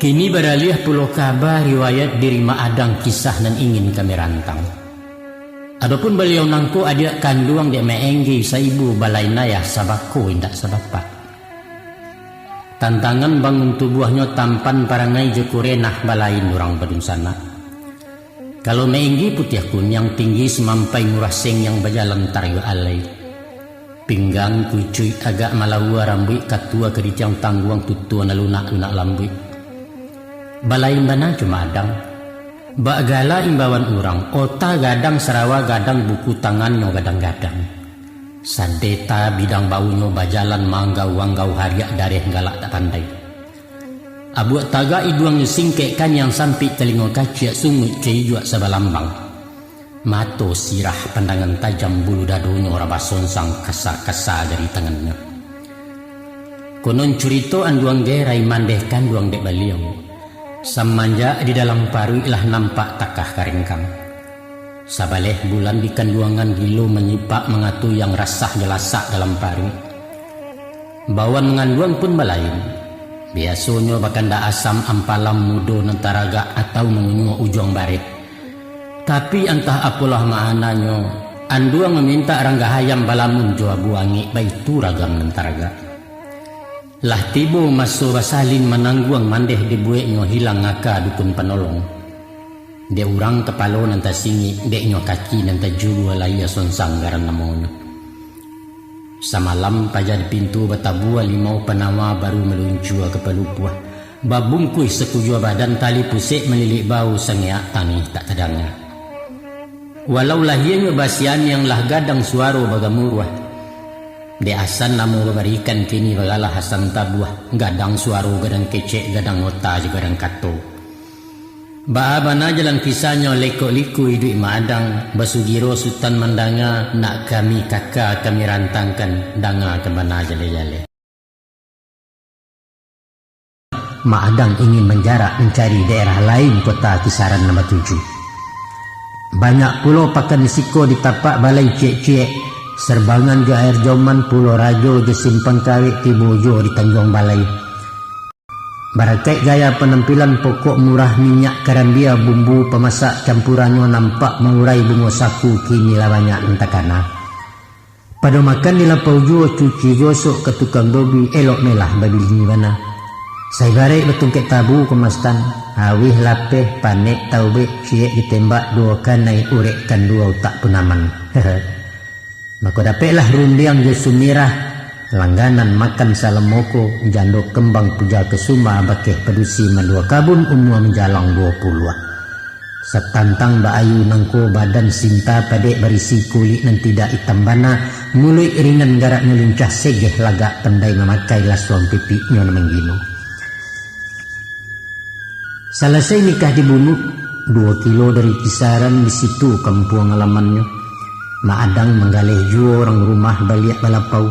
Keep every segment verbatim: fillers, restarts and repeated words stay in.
Kini baraliah pulo kaba riwayat diri Mak Adang, kisah nan ingin kami rantang. Adopun baliau nangko adiak kanduang dek Mak Enggi saibu balain ayah sabako indak sabapak. Tantangan bangun tubuahnyo tampan parangai jo kurenah balain urang badunsanak. Kalau Mak Enggi putiah kuniang tinggi sumampai murah sengiang bajalan tarayo alai. Pinggang kucuik agak malaua rambuik katua karitiang tangguang tutua nan lunak-lunak lambuik. Balain bana jo Mak Adang. Bak gala imbauan urang, ota gadang sarawa gadang buku tangannyo gadang-gadang. Sadeta bidang bawunyo bajalan manggau-anggau hariak dareh galak tak pandai. Abuak tagak iduangnyo singkek kaniang sampik talingo kaciak sunguik caijuak sabalambang. Mato sirah pandangan tajam bulu dadonyo rabah sonsang kasa-kasa jari tangannyo. Konon curito anduang gerai mandeh kanduang dek baliau. Samanjak di dalam paruik lah nampak takah karengkang. Sabaleh bulan di kanduangan gilo manyipak mangatuyang rasah jalasak dalam paruik. Bawan manganduang pun balain. Biasonyo bakandak asam ampalam mudo nan taragak atau mangunyuak ujuang bareh. Tapi antah apolah maananyo, anduang mamintak ranggah ayam balamun jo abu angek baitu ragam nan taragak. Lah tibo maso basalin manangguang mandeh dibueknyo hilang aka dukun panolong. Dek urang kapalo nan tasingik, deknyo kaki nan tajulua layia sonsang garan namonyo. Samalam paja di pintu batabua limau panawa baru maluncua ka palupuah, babungkuih sakujua badan tali pusek malilik bau sangeak tangih tak tadanga. Walau lahianyo basianiang lah gadang suaro bagamuruah. Dek asan namo babarikan kini bagalah asan tabuah, gadang suaro gadang kecek gadang ota jo gadang kato. Baa bana jalan kisahnyo lekok-liku iduik Mak Adang, basugiro Sutan mandanga, nak kami kaka kami rantangkan, dangakan bana jaleh-jaleh. Mak Adang ingin manjarak mancari daerah lain kota kisaran nan batuju. Banyak pulo pakan di siko di tapak balai ciek-ciek, Serbangan jo Air Joman, Pulo Rajo jo Simpang Kawek, tibo juo di Tanjuang Balai. Barakaik gaya panampilan, pokok murah, minyak karambia, bumbu pamasak campurannyo nampak maurai, bungo saku kini lah banyak nan takana. Pado makan di lapau juo, cuci gosok ka tukang dobi, elok melah babini bana. Saibaraik batungkek tabu ka mastan, awih lapeh, panek taubek, ciek ditembak duo kanai, urek kan duo utak pun aman. Mako dapeklah rundiang jo sumirah, langganan makan salamoko, jando kembang puja kesuma, bakeh padusi mandua kabun, umua manjalang duo puluah. Satantang baayu nangko, badan sinta padek, barisi kulik nan tidak itam bana, muluik ringan garaknyo lincah, segeh lagak pandai mamakai, lasuang pipiknyo nan manggilo. Salasai nikah dibunuh, duo kilo dari kisaran, di situ kampuang alamannyo. Mak Adang manggaleh juo urang rumah baliak balapau.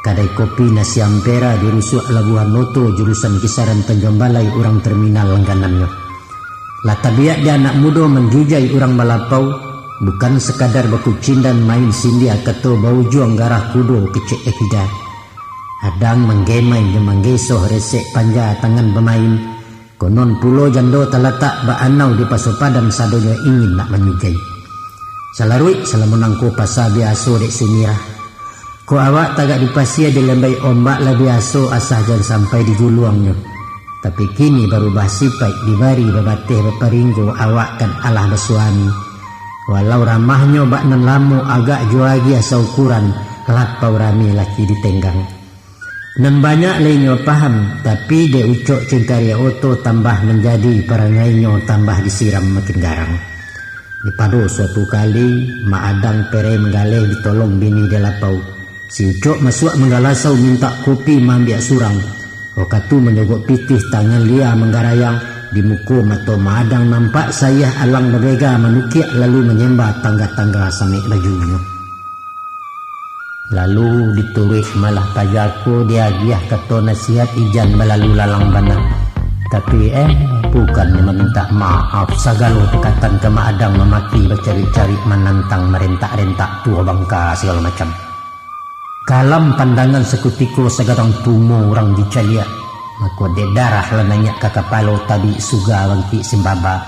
Kadai kopi Nasi Ampera di rusuak Labuhan Oto, jurusan kisaran Tanjuang Balai, urang terminal langganannyo. Lah tabiak di anak mudo manjujai urang balapau, bukan sakadar bakucindan main sindia kato, baujuang garah kudo kecek Evida. Adang manggemai jo manggesoh, resek panja tangan bamain. Konon pulo jando talatak baanau di Paso Padan, sadonyo ingin nak manyugai. Salaruik salamo nangko pasa biaso dek sumirah. Kok awak tagak di pasia, dilambai ombak lah biaso, asah jan sampai diguluangnyo. Tapi kini barubah sipaik, dibari babateh baparinggo, awak kan alah basuami. Walau ramahnyo bak nan lamo, agak juo agiah saukuran, lapau rami laki ditenggang. Nan banyak lai nyo paham, tapi dek ucok cengkariak oto tambah manjadi, parangainyo tambah disiram makin garang. Di pado suatu kali, Mak Adang pereh manggaleh ditolong bini di lapau. Si Ucok masuak manggalasau, mintak kopi maambiak surang. Wakatu manyogok pitih, tangan lia manggarayang, di muko mato Mak Adang nampak sayah alang babega manukiak, lalu manyemba tangga-tangga samek bajunyo. Lalu dituruik malah pajako, diagiah kato nasihat, ijan balalu lalang bana. Tapi, eh, bukannyo mamintak maaf, sagalo pakatan ka Mak Adang mamaki, bacarik-carik, manantang, marentak-rentak, tuo bangka sagalo macam. Kalam pandangan sakutiko, sagadang tumo urang dicaliak. Mako dek darah lah naiak ka kapalo, tabik suga bangkik sembaba,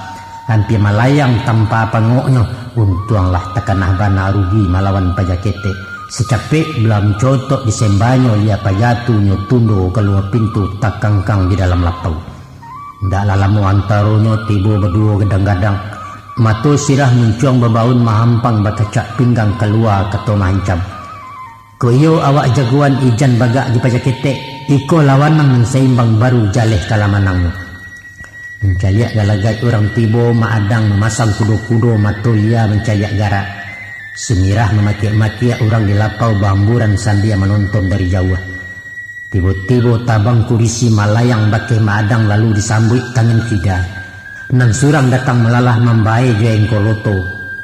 hampia malayang tampa pangoknyo. Untuanglah takanah bana rugi malawan paja ketek. Sacapek bala mancotok di sembanyo, lia paja tu nyo tundo kalua pintu, takangkang di dalam lapau. Ndaklah lamo antaronyo, tibo baduo gadang-gadang. Mato sirah muncuang babaun, mahampang bakacak pinggang, kalua kato mahancam. Kok iyo awak jagoan, ijan bagak di paja ketek, iko lawanan nan saimbang, baru jaleh ka lamanangnyo. Mancaliak galagai urang tibo, Mak Adang mamasang kudo-kudo, mato lia mancaliak garak. Sumirah mamakiak-makiak, urang di lapau bahamburan sambia manonton dari jauah. Tibo-tibo tabang kurisi, malayang bakeh Mak Adang lalu disambuik tangan kida. Nan surang datang malalah mambae jo engkoloto.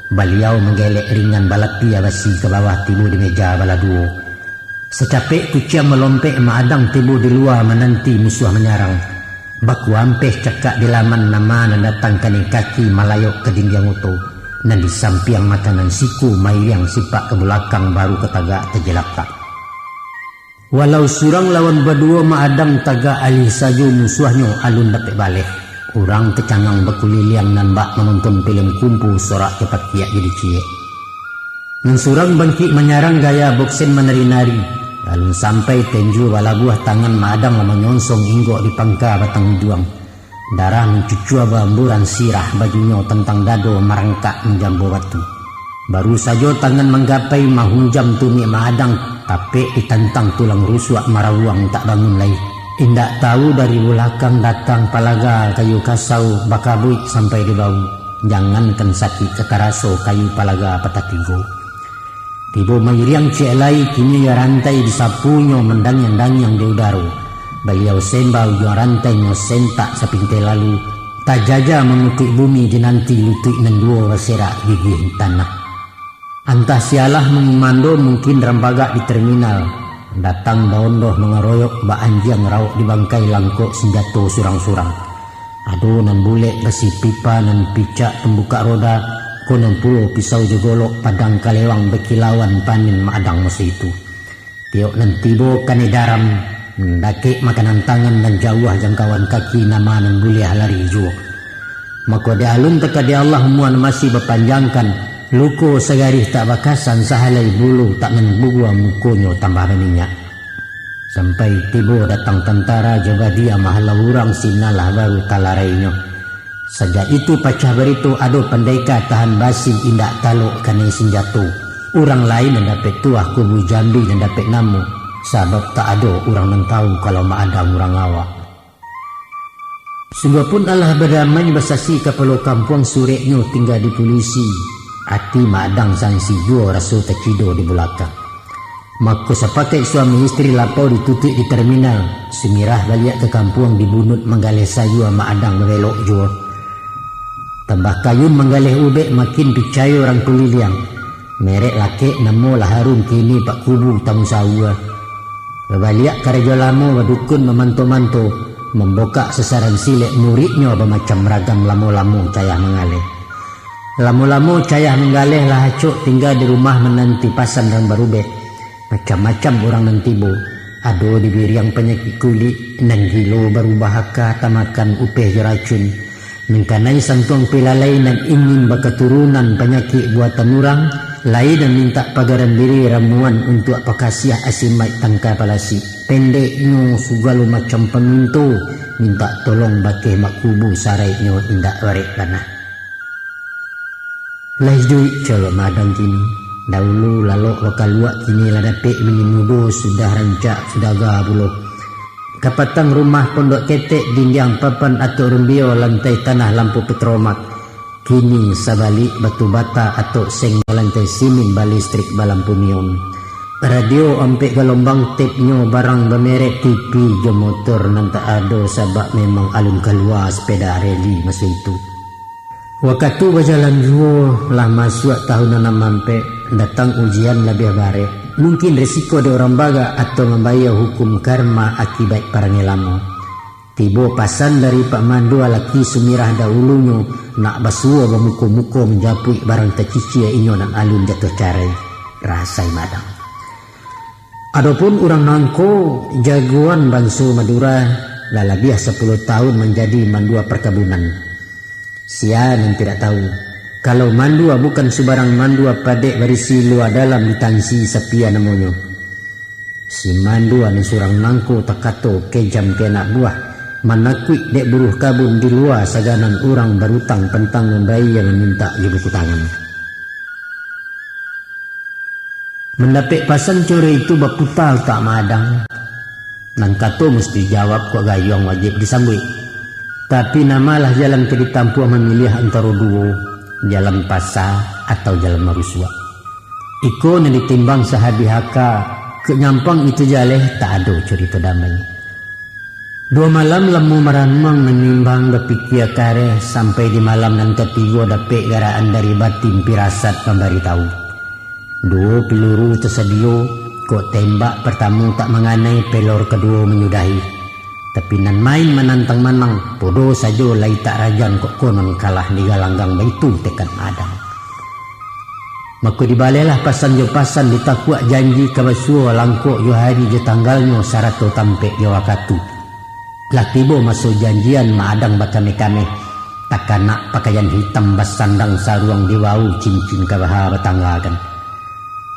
Baliau manggelek ringan, balapia basi ka bawah, tibo di meja balah duo. Sacapek kuciang malompek, Mak Adang tibo di lua mananti musuah manyarang. Baku ampeh cakak di laman, nama nan datang kanai kaki, malayok ka dindiang oto. Nan di sampiang makanan siku, mairiang sipak ka bulakang, baru ka tagak tajilakak. Walau surang lawan baduo, Mak Adang tagak alih sajo, musuahnyo alun dapek baleh. Urang tacangang bakuliliang, nan bak manonton filem kumpu, sorak jo pakiak jadi ciek. Nan surang bangkik manyarang, gaya boksen manari-nari. Alun sampai tenjo balabuah, tangan Mak Adang lah manyonsong inggok di pangka batang iduang. Darah mancucua bahamburan sirah, bajunyo tantang dado, marangkak manjambo batu. Baru sajo tangan manggapai, mahunjam tumiak Mak Adang, tapek ditantang tulang rusuak, marawuang tak bangun lai. Indak tahu dari bulakang datang, palaga kayu kasau, bakabuik sampai di bahu. Jangankan sakik ka taraso, kayu palaga patah tigo. Tibo mairiang ciek lai, kini iyo rantai disapunyo, mandangiang-dangiang di udaro. Baliau sembah ujuang rantainyo, sentak sapintai lalu, tajaja mamutuik bumi, dinanti lutuik nan duo baserak gigih tanah. Antah sialah mangumando, mungkin rambagak di terminal, datang baondoh mangaroyok, bak anjiang rawok di bangkai, langkok sinjato surang-surang. Ado nan bulek basi pipa, nan picak pambukak roda, ko nan pulo pisau jo golok, padang kalewang bakilauan, panin Mak Adang maso itu. Tiok nan tibo kanai daram, dakek makanan tangan, nan jauah jangkauan kaki, nama nan buliah lari juo. Mako di alun takadai Allah, umua nan masih bapanjangkan, luko sagarih tak bakasan, sahalai bulu tak nan bugua, mukonyo tambah baminyak. Sampai tibo datang tantara, jo badia mahalau urang, sinan lah baru talarainyo. Sajak itu pacah barito, ado pandeka tahan basi, indak talok kanai sinjato. Urang lain nan dapek tuah, kubu jambi nan dapek namo, sabab tak ado urang nan tahu, kalau Mak Adang urang awak. Sungguahpun alah badamai, basasi kapalo kampuang, sureknyo tingga di pulisi. Ati Mak Adang sansi juo, raso tacido di bulakang. Mako sapakaik suami istri, lapau ditutuik di terminal. Sumirah baliak ka kampuang, di bunuik manggaleh sayua, Mak Adang babelok juo. Tambah kayun manggaleh ubek, makin picayo urang kuliliang. Merek lakek namo lah harum, kini bak kubu tamu saua. Babaliak karajo lamo, badukun mamanto-manto, mambokak sasaran silek, muridnyo bamacam ragam, lamo-lamo cayah manggaleh. Lamo-lamo cayah manggaleh, lah acok tingga di rumah, mananti pasan rang barubek. Macam-macam urang nan tibo, ado dibiriang panyakik kulik, nan gilo barubah aka, tamakan upeh jo racun. Mangkanai santuang pilalai, nan ingin bakaturunan panyakik buatan urang, lai nan mintak pagaran diri ramuan, untuak pakasiah asimaik tangka palasik. Pendeknyo, sagalo macam paminto, mintak tolong bakeh mak kubu, saraiknyo indak barek bana. Lah iduik colo Mak Adang kini. Daulu lalok bakaluak, kini lah dapek bini mudo, sudah rancak sudaga pulo. Kapatang rumah pondok ketek, dindiang papan atok rumbio, lantai tanah lampu petromak. Kini sabalik batu bata atok seng, lantai simin balistrik balampu neon. Radio ampek galombang, tapnyo barang bamerek, T V jo motor nan tak ado, sabab memang alun kalua sepeda reli maso itu. Wakatu bajalan juo, lah masuak tahun anam ampek, datang ujian labiah barek. Mungkin resiko dek urang bagak atau mambayia hukum karma akibat parangai lamo. Tibo pasan dari Pak Mandua, laki Sumirah daulunyo, nak basuo bamuko-muko, manjapuik barang tacicia inyo nan alun jatuah carai. Rasai Mak Adang. Adopun urang nangko, jagoan banso Madura, Lah labiah sapuluah tahun manjadi mandua parkabunan. Sia nan tidak tahu, kalau mandua bukan subarang mandua padek barisi lua dalam ditansi sapia namonyo. Si mandua nan surang nangko takato kejam ka anak buah, manakuik dek buruh kabun di lua saganan urang barutang pantang mambayia mamintak jo buku tangan. Mandapek pasan coro itu baputa utak Maadang. Nan kato musti jawab kok gayuang wajib disambuik. Tapi nan malah jalan ka ditampuah mamiliah antaro duo, jalan pasa atau jalan marusuak. Iko nan ditimbang sahabih aka, kok nyampang itu jaleh tak ado curito damai. Duo malam lamo maranuang manimbang bapikia kareh sampai di malam nan katigo dapek garaan dari batin pirasat mambaritahu. Duo piluru tasadio, kok tembak partamo tak manganai, pelor kaduo manyudahi. Tapi nan main manantang manang, podo sajo lai tak rajan kok konon kalah digalanggang baitu tekad Maadang. Mako dibalehlah pasan jo pasan ditakuak janji ka basuo langkok jo hari jo tanggalnyo sarato tampek jo wakatu. Lah tibo maso janjian Maadang bakameh-kameh, takanak pakaian hitam basandang saruang di wawu cincin ka baha batanggakan.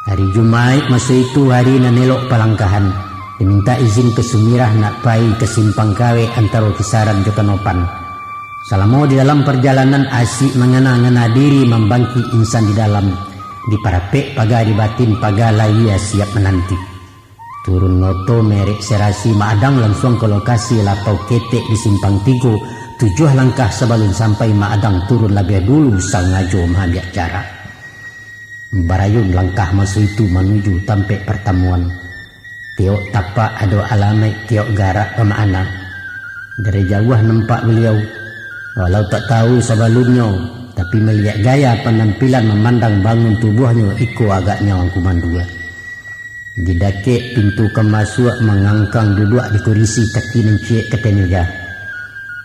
Hari Jumaik maso itu hari nan elok palangkahan, dimintak izin ka Sumirah nak pai ka simpang kawek antaro Kisaran jo Kanopan. Salamo di dalam parjalanan asik mangana-ngana diri mambangkik insan di dalam, diparapek paga di batin paga lahia siap mananti. Turun moto merek serasi Maadang lansuang ka lokasi lapau ketek di simpang tigo, tujuah langkah sabalun sampai Maadang turun labiah dulu sangajo maambiak jarak. Barayun langkah maso itu manuju tampek partamuan. Tiok tapak ado alamaik, tiok garak bamakna. Dari jauah nampak baliau, walau tak tahu sabalunnyo, tapi maliek gaya panampilan mamandang bangun tubuahnyo iko agaknyo Angku Mandua. Di dakek pintu ka masuak mangangkang duduak di kurisi kaki nan ciek ka ateh meja.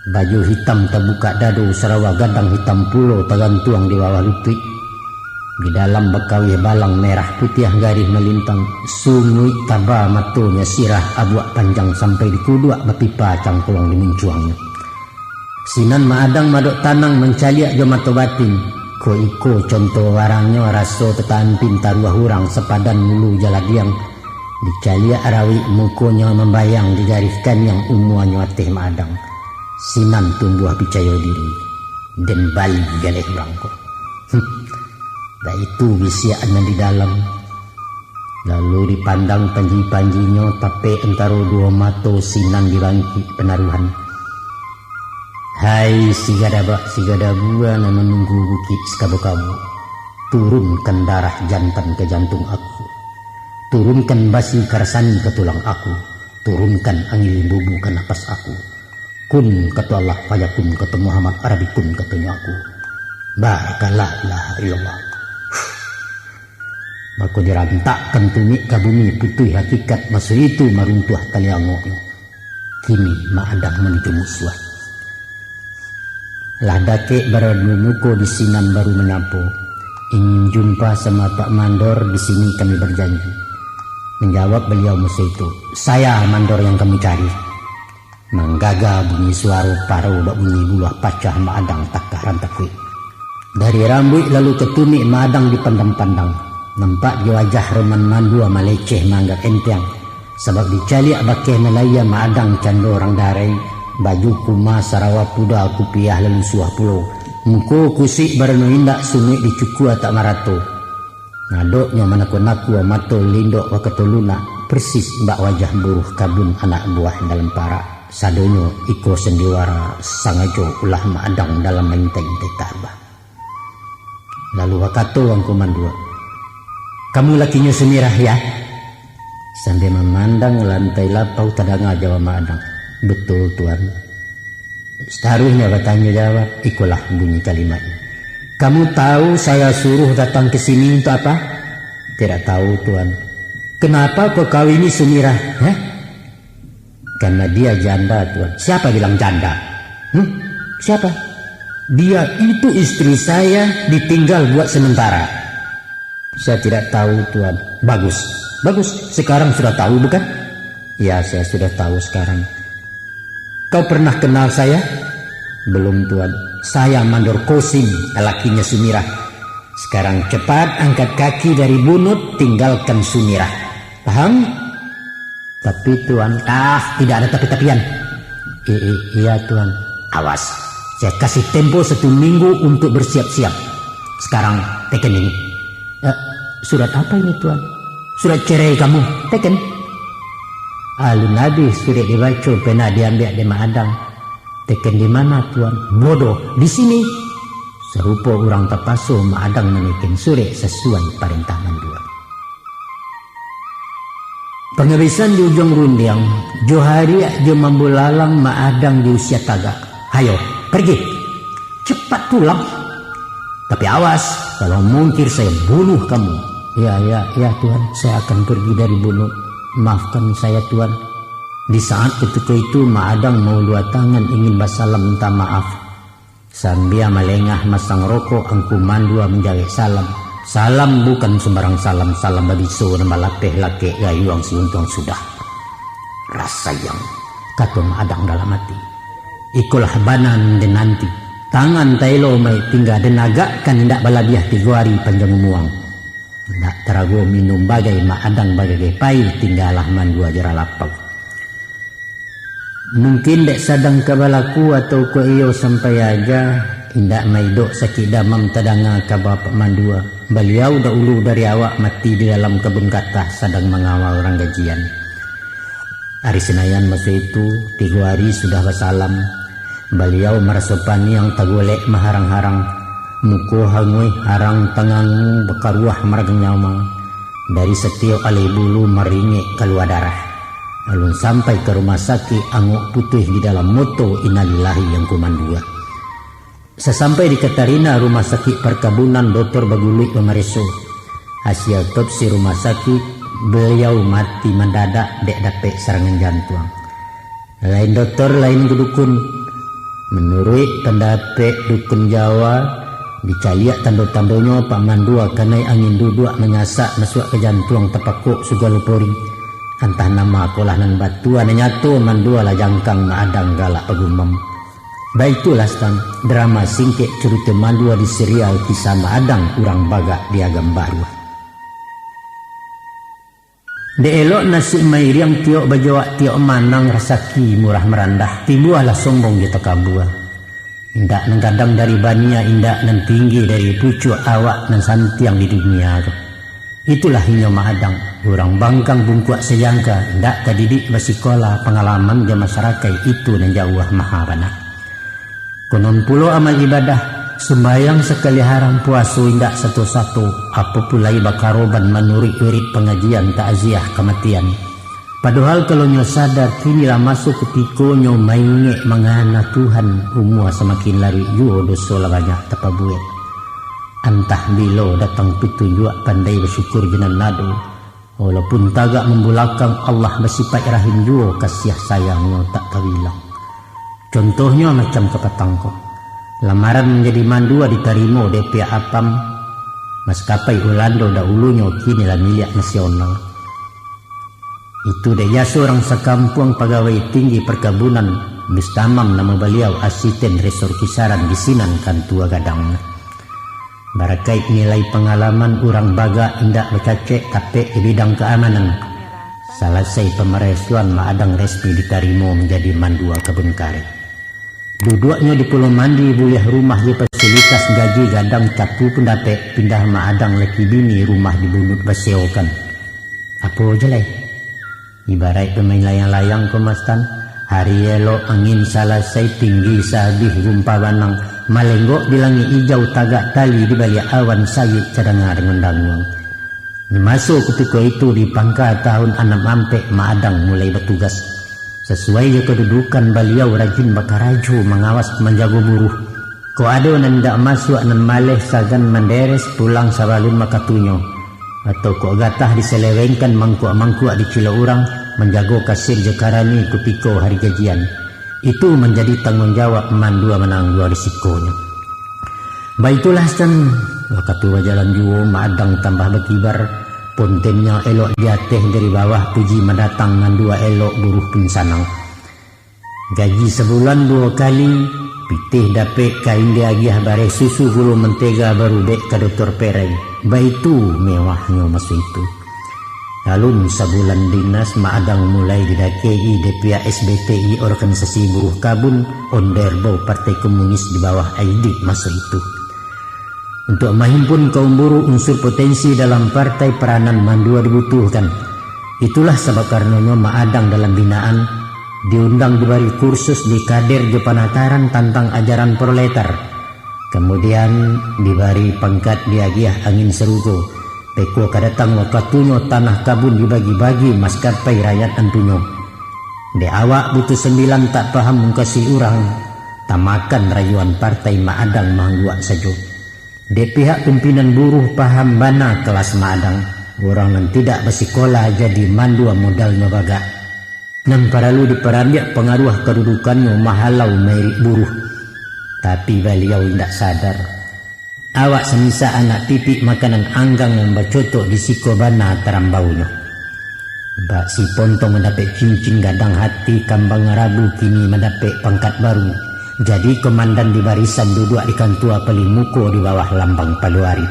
Baju hitam tabukak dado, sarawa gadang hitam pulo tagantuang di bawah lutuik. Di dalam bakawih balang merah putiah garih malintang, sunguik taba matonyo sirah abuak panjang sampai di kuduak bapipa cangkuang di muncuangnyo. Sinan Maadang madok tanang mancaliak jo mato batin. Ko iko conto barangnyo raso tatampin taruah urang sapadan mulu jaladiang. Dicaliak arawik mukonyo mambayang digarih kaniang umuanyo ateh Maadang. Sinan tumbuah picayo diri. Den bali galeh urang ko. Hm. Baitu bisiak nan di dalam. Lalu dipandang panji-panjinyo tapek antaro duo mato sinan dibangkik panaruhan. Hai sigadabak sigadabua nan manunggu bukik sakabu-kabu, turunkan darah jantan ka jantung aku. Turunkan basi ka rasani ka tulang aku. Turunkan angin limbubu ka napas aku. Kun kato Allah, fayakun kato Muhammad, Arabi kun katonyo aku. Barakallah, la ilaha illallah. Mako dirantakkan tumik ka bumi putuih hakikat, maso itu maruntuah taliangoknyo. Kini Maadang manuju musuah. Lah dakek baradu muko di sinan baru manyapo, ingin jumpa sama Pak Mandor, di sini kami berjanji. Manjawab baliau maso itu, saya Mandor yang kamu cari. Manggaga bunyi suaro paro bak bunyi buluah pacah Maadang takah rantakuik. Dari rambuik lalu ka tumik Maadang dipandang-pandang. Nampak di wajah Roman Mandua maleceh maanggap enteng. Sabab dicaliak bakeh nan lahia Maadang cando urang darai, baju kuma sarawa puda kupiah lalu suah pulo. Muko kusik barano indak sunuik dicukua tak marato. Nadoknyo manakua-nakua, mato lindok bakato lunak, persis bak wajah buruh kabun anak buah dalam parak. Sadonyo iko sandiwara sangajo ulah Maadang dalam maintai-intai tabah. Lalu bakato Angku Mandua, "Kamu lakinyo Sumirah, ya?" Sambil mamandang lantai lapau tadanga jawab Maadang, "Betul, Tuan." Sataruihnyo batanyo jawab, ikolah bunyi kalimatnyo. "Kamu tahu saya suruh datang ke sini untuk apa?" "Tidak tahu, Tuan." "Kenapa kau kawini Sumirah, eh?" "Karena dia janda, Tuan." "Siapa bilang janda?" "Hmm? Siapa?" "Dia itu istri saya, ditinggal buat sementara." "Saya tidak tahu, Tuan." "Bagus. Bagus. Sekarang sudah tahu, bukan?" "Ya, saya sudah tahu sekarang." Kau pernah kenal saya? Belum, Tuan. Saya Mandor Kosim, lakinya Sumirah. Sekarang cepat angkat kaki dari Bunut, tinggalkan Sumirah. Paham? Tapi, Tuan. Ah, tidak ada tapi-tapian. I- i- iya, Tuan. Awas, saya kasih tempo satu minggu untuk bersiap-siap. Sekarang, teken ini. Eh, surat apa ini, Tuan? Surat cerai kamu, teken. Alun abih surek dibaco, pena diambiak dek Mak Adang. Teken di mana, Tuan? Bodoh, di sini. Sarupo urang tapaso, Mak Adang maneken surek sasuai parentah mandua. Pangabisan di ujuang rundiang, jo hariak jo mambulalang, Mak Adang di usia tagak. Hayo, pergi. Cepat pulang. Tapi awas, kalau mungkir saya bunuh kamu. Ya, ya, ya, Tuan, saya akan pergi dari Bunut. Maafkan saya, Tuan. Di saat ketika itu, Mak Adang maulua tangan ingin basalam minta maaf. Sambia malengah masang rokok, Angku Mandua manjawek salam. Salam bukan sumbarang salam, salam babiso nan balapeh lakek gayuang si untuang sudah. Rasayang, kato Mak Adang dalam ati. Ikolah bana nan den nanti. Tangan taelo mai tingga den agakkan indak balabiah tigo ari panjang umuang. Indak tarago minum bagai Mak Adang bagagai pai tinggalah Mandua jarah lapau. Mungkin dek sadang ka balaku atau kok iyo sampai aja, indak maidok sakik damam tadanga kaba Pak Mandua. Baliau dahulu dari awak mati di dalam kabun katah sadang mangawal urang gajian. Ari Sinayan maso itu, tigo ari sudah basalam. Baliau maraso paniang tagolek maharang-harang, muko hanguih harang tangangu bakaruah maragang nyawa. Dari satiok alai bulu maringek kalua darah. Alun sampai ka rumah sakik, angok putuih di dalam moto, innalillahi yang kumandua. Sasampai di Katarina Rumah Sakik Parkabunan, dotor baguluik mamareso. Hasil otopsi rumah sakik, baliau mati mandadak dek dapek sarangan jantuang. Lain dotor, lain dukun. Manuruik pandapek dukun Jawa, dicaliak tando-tandonyo Pak Mandua kanai angin duduak manyasak masuak ka jantuang, tapakok sagalo pori. Antah nama kolah nan batua, nan nyato Mandua lah jangkang maadang galak bagumam. Baitulah, Stang, drama singkek curito Mandua di serial Kisah Maadang Urang Bagak di Agam Baruah. Dek elok nasib mairiang, tiok bajawak tiok manang, rasaki murah marandah, timbualah sombong jo takabua. Indak nan gadang dari bania, indak nan tinggi dari pucuak, awak nan santiang di dunia tu. Itulah inyo Maadang, urang bangkang bungkuak sajangka, indak tadidik basikola, pangalaman jo masarakaik itu nan jauah maha bana. Konon pulo amal ibadah, sumbayang sakali haram, puaso indak sato-sato, apo pulai bakaroban manuruik wirid pangajian takziah kamatian. Padohal kalau nyo sadar, kini lah maso kutikonyo maingek mangana Tuhan, umua samakin laruik juo, doso lah banyak tapabuek. Antah bilo datang pitunjuak, pandai basyukur jo nan ado. Walaupun tagak mambulakang, Allah basipaik rahim juo, kasiah sayang-Nyo tak tabilang. Contohnyo macam kapatang ko. Lamaran manjadi mandua ditarimo dek pihak Apam, maskapai Ulando dahulunyo kini lah miliak nasional. Itu dek jaso urang sakampuang, pagawai tinggi parkabunan, Mustamam namo baliau, asisten resor kisaran di sinan kantua gadang. Barakaik nilai pangalaman, urang bagak indak bacacek tapek di bidang kaamanan. Salasai pamaresoan, Maadang resmi ditarimo manjadi mandua kabun kareh. Duduaknyo di Pulau Mandi, buliah rumah jo fasilitas, gaji gadang, capu pun dapek, pindah Maadang laki bini, rumah di Bunut basewokan. Apo jalai? Ibaraik pamain layang-layang ko, Mastan. Hari elok angin salasai, tinggi saabih gumpa banang, malenggok di langik ijau, tagak tali di baliak awan, sayik tadanga danguang-danguang. Di maso kutiko itu, di pangka tahun anam ampek, Maadang mulai batugas. Sasuai jo kadudukan baliau, rajin bakarajo, mangawas, manjago buruh. Kok ado nan indak masuak, nan maleh, sagan manderes, pulang sabalun wakatunyo. Atau kok gatah diselewengkan, mangkuak-mangkuak dicilok urang, manjago kasir jo karani kutiko hari gajian. Itu manjadi tangguang jawab mandua, manangguang risikonyo. Baitulah, San. Wakatu bajalan juo, Maadang tambah bakibar. Pontennyo elok di ateh, dari bawah puji mandatang, mandua elok buruh pun sanang. Gaji sabulan duo kali, pitih dapek, kain diagiah, bareh susu, gulo, mantega, barubek ka dotor perai. Baitu mewahnyo maso itu. Alun sabulan dinas, Mak Adang mulai didakek-i dek pihak S B T I, organisasi buruh kabun, ondeh bau Partai Komunis di bawah Aidik maso itu. Untuak mahimpun kaum buruh, unsur potensi dalam partai, peranan mandua dibutuhkan. Itulah sabab karanonyo Mak Adang dalam binaan, diundang dibari kursus di kader jo panataran tantang ajaran proletar. Kamudian, dibari pangkat, diagiah angin sarugo. Beko ka datang wakatunyo, tanah kabun dibagi-bagi, maskapai rakyat antunyo. Dek awak butuh sambilan, tak paham mungkasi urang, tamakan rayuan partai, Mak Adang maangguak sajo. Dek pihak pimpinan buruh, paham bana kelas Mak Adang, urang nan tidak basikola jadi mandua modalnyo bagak. Nan paralu diparambiak pangaruah kadudukannyo mahalau mairik buruh. Tapi baliau indak sadar. Awak samisak anak pipik makanan anggang nan bacotok di siko bana tarambaunyo. Bak si Pontong mandapek cincin, gadang hati kambang rabu, kini mandapek pangkat baru. Jadi komandan di barisan, duduak di kantua, paling muko di bawah lambang paluari.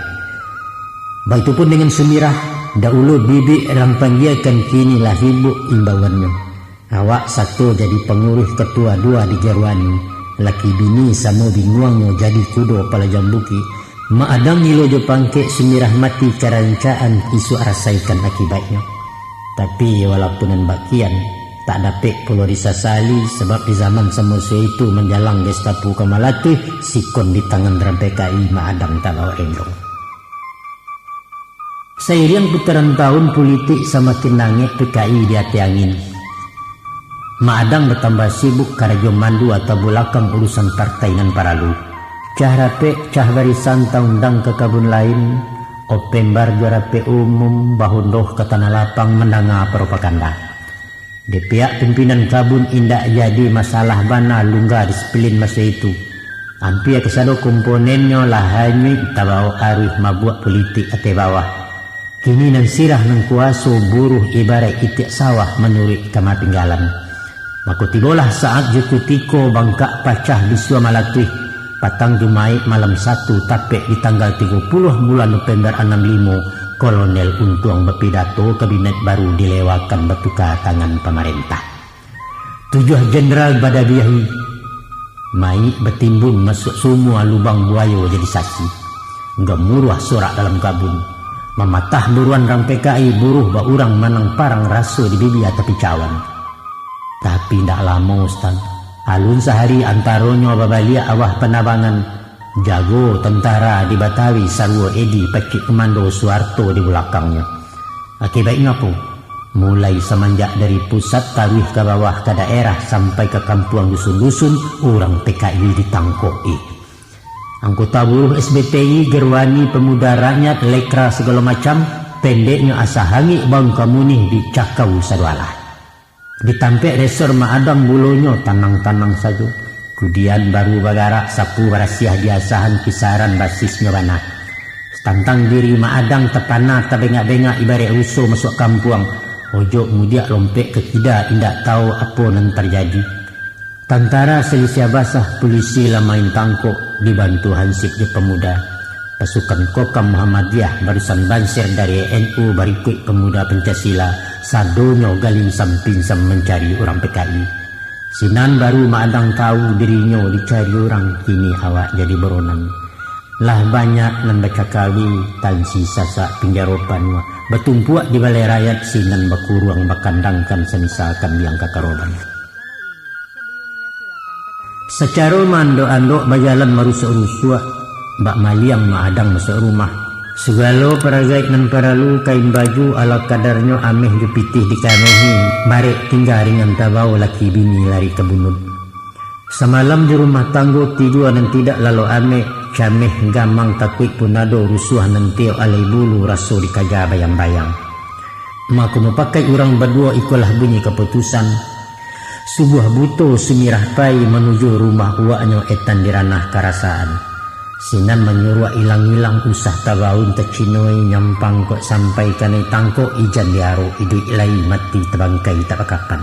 Baitu pun dengan Sumirah, dahulu bibik rang panggiakan, kini lah hibuk imbauannyo. Awak sato jadi panguruih, katua dua digaruani, laki bini samo binguangnyo, jadi kudo palajang bukik. Mak Adang gilo jo pangkek, Sumirah mati karancaan, isuak rasaikan akibatnyo. Tapi walaupun nan bakian, tak dapek pulo disasali, sabab di zaman samusuah itu manjalang Gestapo ka malatuih, sikon di tangan urang P K I, Mak Adang tak bawa endong. Sairiang putaran tahun, pulitik samakin nangek, P K I di ateh angin. Mak Adang batambah sibuk karajo mandu atau bulakang urusan partai nan paralu. Cah rapek, cah barisan taundang ka kabun lain, opembar jo rapek umum bahundoh ka tanah lapang mandanga propaganda. Di pihak pimpinan kabun indak jadi masalah bana lungga disiplin maso itu. Ampia kasado komponennyo lah hanyuik tabao aruih mabuak pulitik ateh bawah. Kini nan sirah nan kuaso buruh ibaraik itiak sawah manuruik kama pinggalan. Mako tibolah saat jo kutiko bangkak pacah bisua malatuih, patang Jumaik malam satu tapek di tanggal tigo puluah bulan Nopember anam limo, Kolonel Untuang bapidato, kabinet baru dilewakan batuka tangan pamarentah. Tujuah jenderal badabiahi, mayik batimbun masuak sumua lubang buayo jadi sasi. Gamuruah sorak dalam kabun. Mamatah buruan rang P K I, buruh baurang manang parang raso di bibia tapi cawan. Tapi indak lamo, Sutan. Alun sahari antaronyo babaliak awah panabangan, jago tantara di Batawi, saruo Edi pacik komando Suharto di bulakangnyo. Akibaiknyo apo? Mulai samanjak dari pusat taruih ka bawah ka daerah sampai ka kampuang dusun-dusun, urang P K I ditangkok-i. Anggota buruh S B T I, Gerwani, Pemuda Rakyat, Lekra, sagalo macam, pendeknyo asa hangik bau kamunih dicakau sadoalah. Di tampek resor Mak Adang bulonyo tanang-tanang sajo. Kudian baru bagarak sapu barasiah diasahan kisaran basisnyo bana. Tantang diri Mak Adang tapana tabengak-bengak ibaraik ruso masuak kampuang. Ojok mudiak lompek ka kida indak tau apo nan tarjadi. Tantara silisiah basah, pulisi lah main tangkok, dibantu hansip jo pamuda. Pasukan Kokam Muhammadiyah, Barisan Bansir dari N U, barikuik Pemuda Pancasila, sadonyo galinsam-pinsam mancari urang P K I. Sinan baru Mak Adang tau dirinyo dicari urang, kini awak jadi buronan. Lah banyak nan bacakawi, tansi sasak pinjaro panuah, batumpuak di balai rayat, sinan bakuruang bakandangkan samisa kambiang ka karoban. Sacaro maandok-andok bajalan marusuak-rusuak, bak maliang Mak Adang masuak rumah. Sagalo paragaik nan paralu, kain baju ala kadarnyo, ameh jo pitih dikamehi, barek tingga ringan tabao, laki bini lari ka bunuh. Samalam di rumah tanggo tidua nan tidak lalok amek, cameh gamang takuik pun ado, rusuah nan tiok alai bulu, raso dikaja bayang-bayang. Mako mupakaik urang baduo, ikolah bunyi kaputusan. Subuah buto Sumirah pai manuju rumah uwaknyo etan di ranah karasaan. Sinan manyuruak ilang-ilang usah tabaun tacinoi, nyampang kok sampai kanai tangkok, ijan diarok iduik lai mati tabangkai tak bakapan.